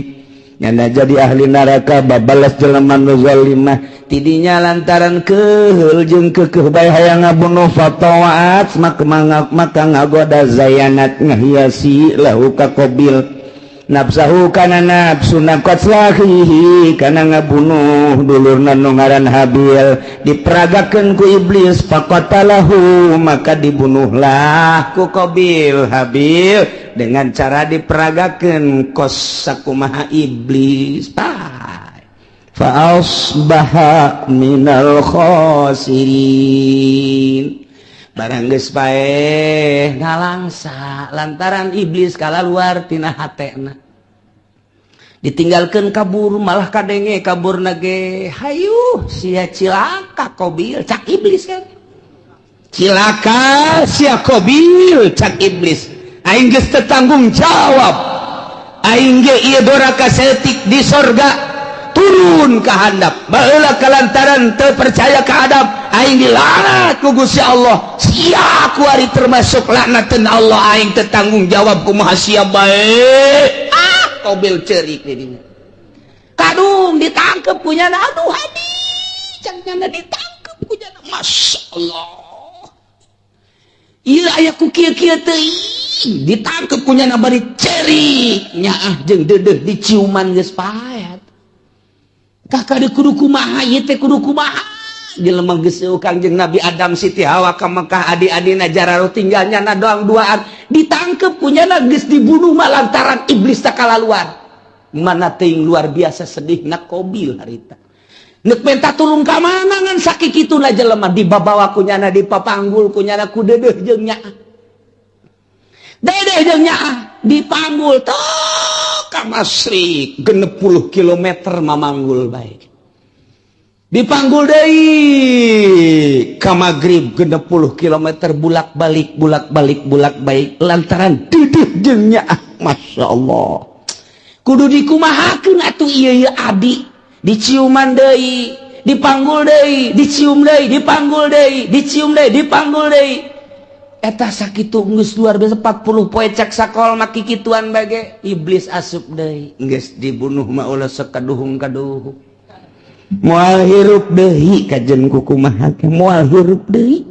Nyana jadi ahli neraka babalas jelema nu zalimah tidinya lantaran keheul jeung keukeuh bae hayang ngabunuh. Fatawa'at, maka ngagoda, zayanat, ngahiasi, lahu ka Qabil, nafsahu kana nafsu qatla akhihi, kana ngabunuh dulurna nu ngaran Habil. Diperagakeun ku iblis, faqatalahu, maka dibunuhlah ku Qabil Habil dengan cara diperagakeun kos sakumaha iblis. Fa asbaha minal khasirin. Barang geus paeh ngalangsa lantaran iblis kalaluar tina hatena, ditinggalkan kabur, malah kadenge kabur nage, "Hayu sia, cilaka Kobil," cak iblis kan, "Cilaka sia Kobil," cak iblis, "aing geus tanggung jawab aing ge ieu doraka saeutik di sorga turun ke handap baheula, kalantaran teu percaya ka Adam aing dilaknat ku Gusti Allah. Sia kuari termasuk laknateun Allah. Aing teu tanggung jawab, kumaha sia bae." Ah, Kobil cerik di dinya, kadung ditangkep punya. "Aduh, Habi," cangnya, ditangkep punya. Masya Allah, iya aya ku kieu kieu teuing, ditangkep punya, bari cerik, nyaah jeung deudeuh diciuman geus paet. Kakak de kudu kumaha ieu teh, kudu kumaha jelema geus Kangjeng Nabi Adam, Siti Hawa ka Mekah, adi-adina jararo tinggal nyana doang duaan, ditangkep punya, geus dibunuh mah lantaran iblis tak kalaluan. Mana teuing luar biasa sedih nak Kobil harita. Nek minta tulung ka mana ngan sakituna jelema dibabawa ku nyana, dipapanggul ku nyana, ku deudeuh jeung nyaah, dedeh jeung nyaah dipanggul tok ka Masyrik 60 kilometer, mamanggul bae. Dipanggul deui ka Maghrib 60 kilometer, bulak balik, bulak balik, bulak balik lantaran deudeuh jeung nyaah. Masya Allah, kudu dikumahakeun atuh ieu ieu abdi? Diciuman deui, dipanggul deui, dicium deui, dipanggul deui, dicium deui, dipanggul deui. Eta sakitu geus luar biasa 40 poe cek sakol mah kikituan bage. Iblis asup deui, geus dibunuh mah ulah sekaduhung kaduhung. Moal hirup deui kajen kukumaha ge moal hirup deui.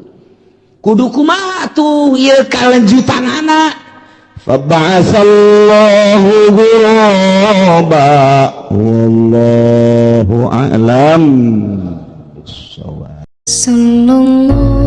Kudu kumaha tuh ieu kalanjutanana? Faba'asallahu ghuraba, wallahu a'lam bissawab. Sallallahu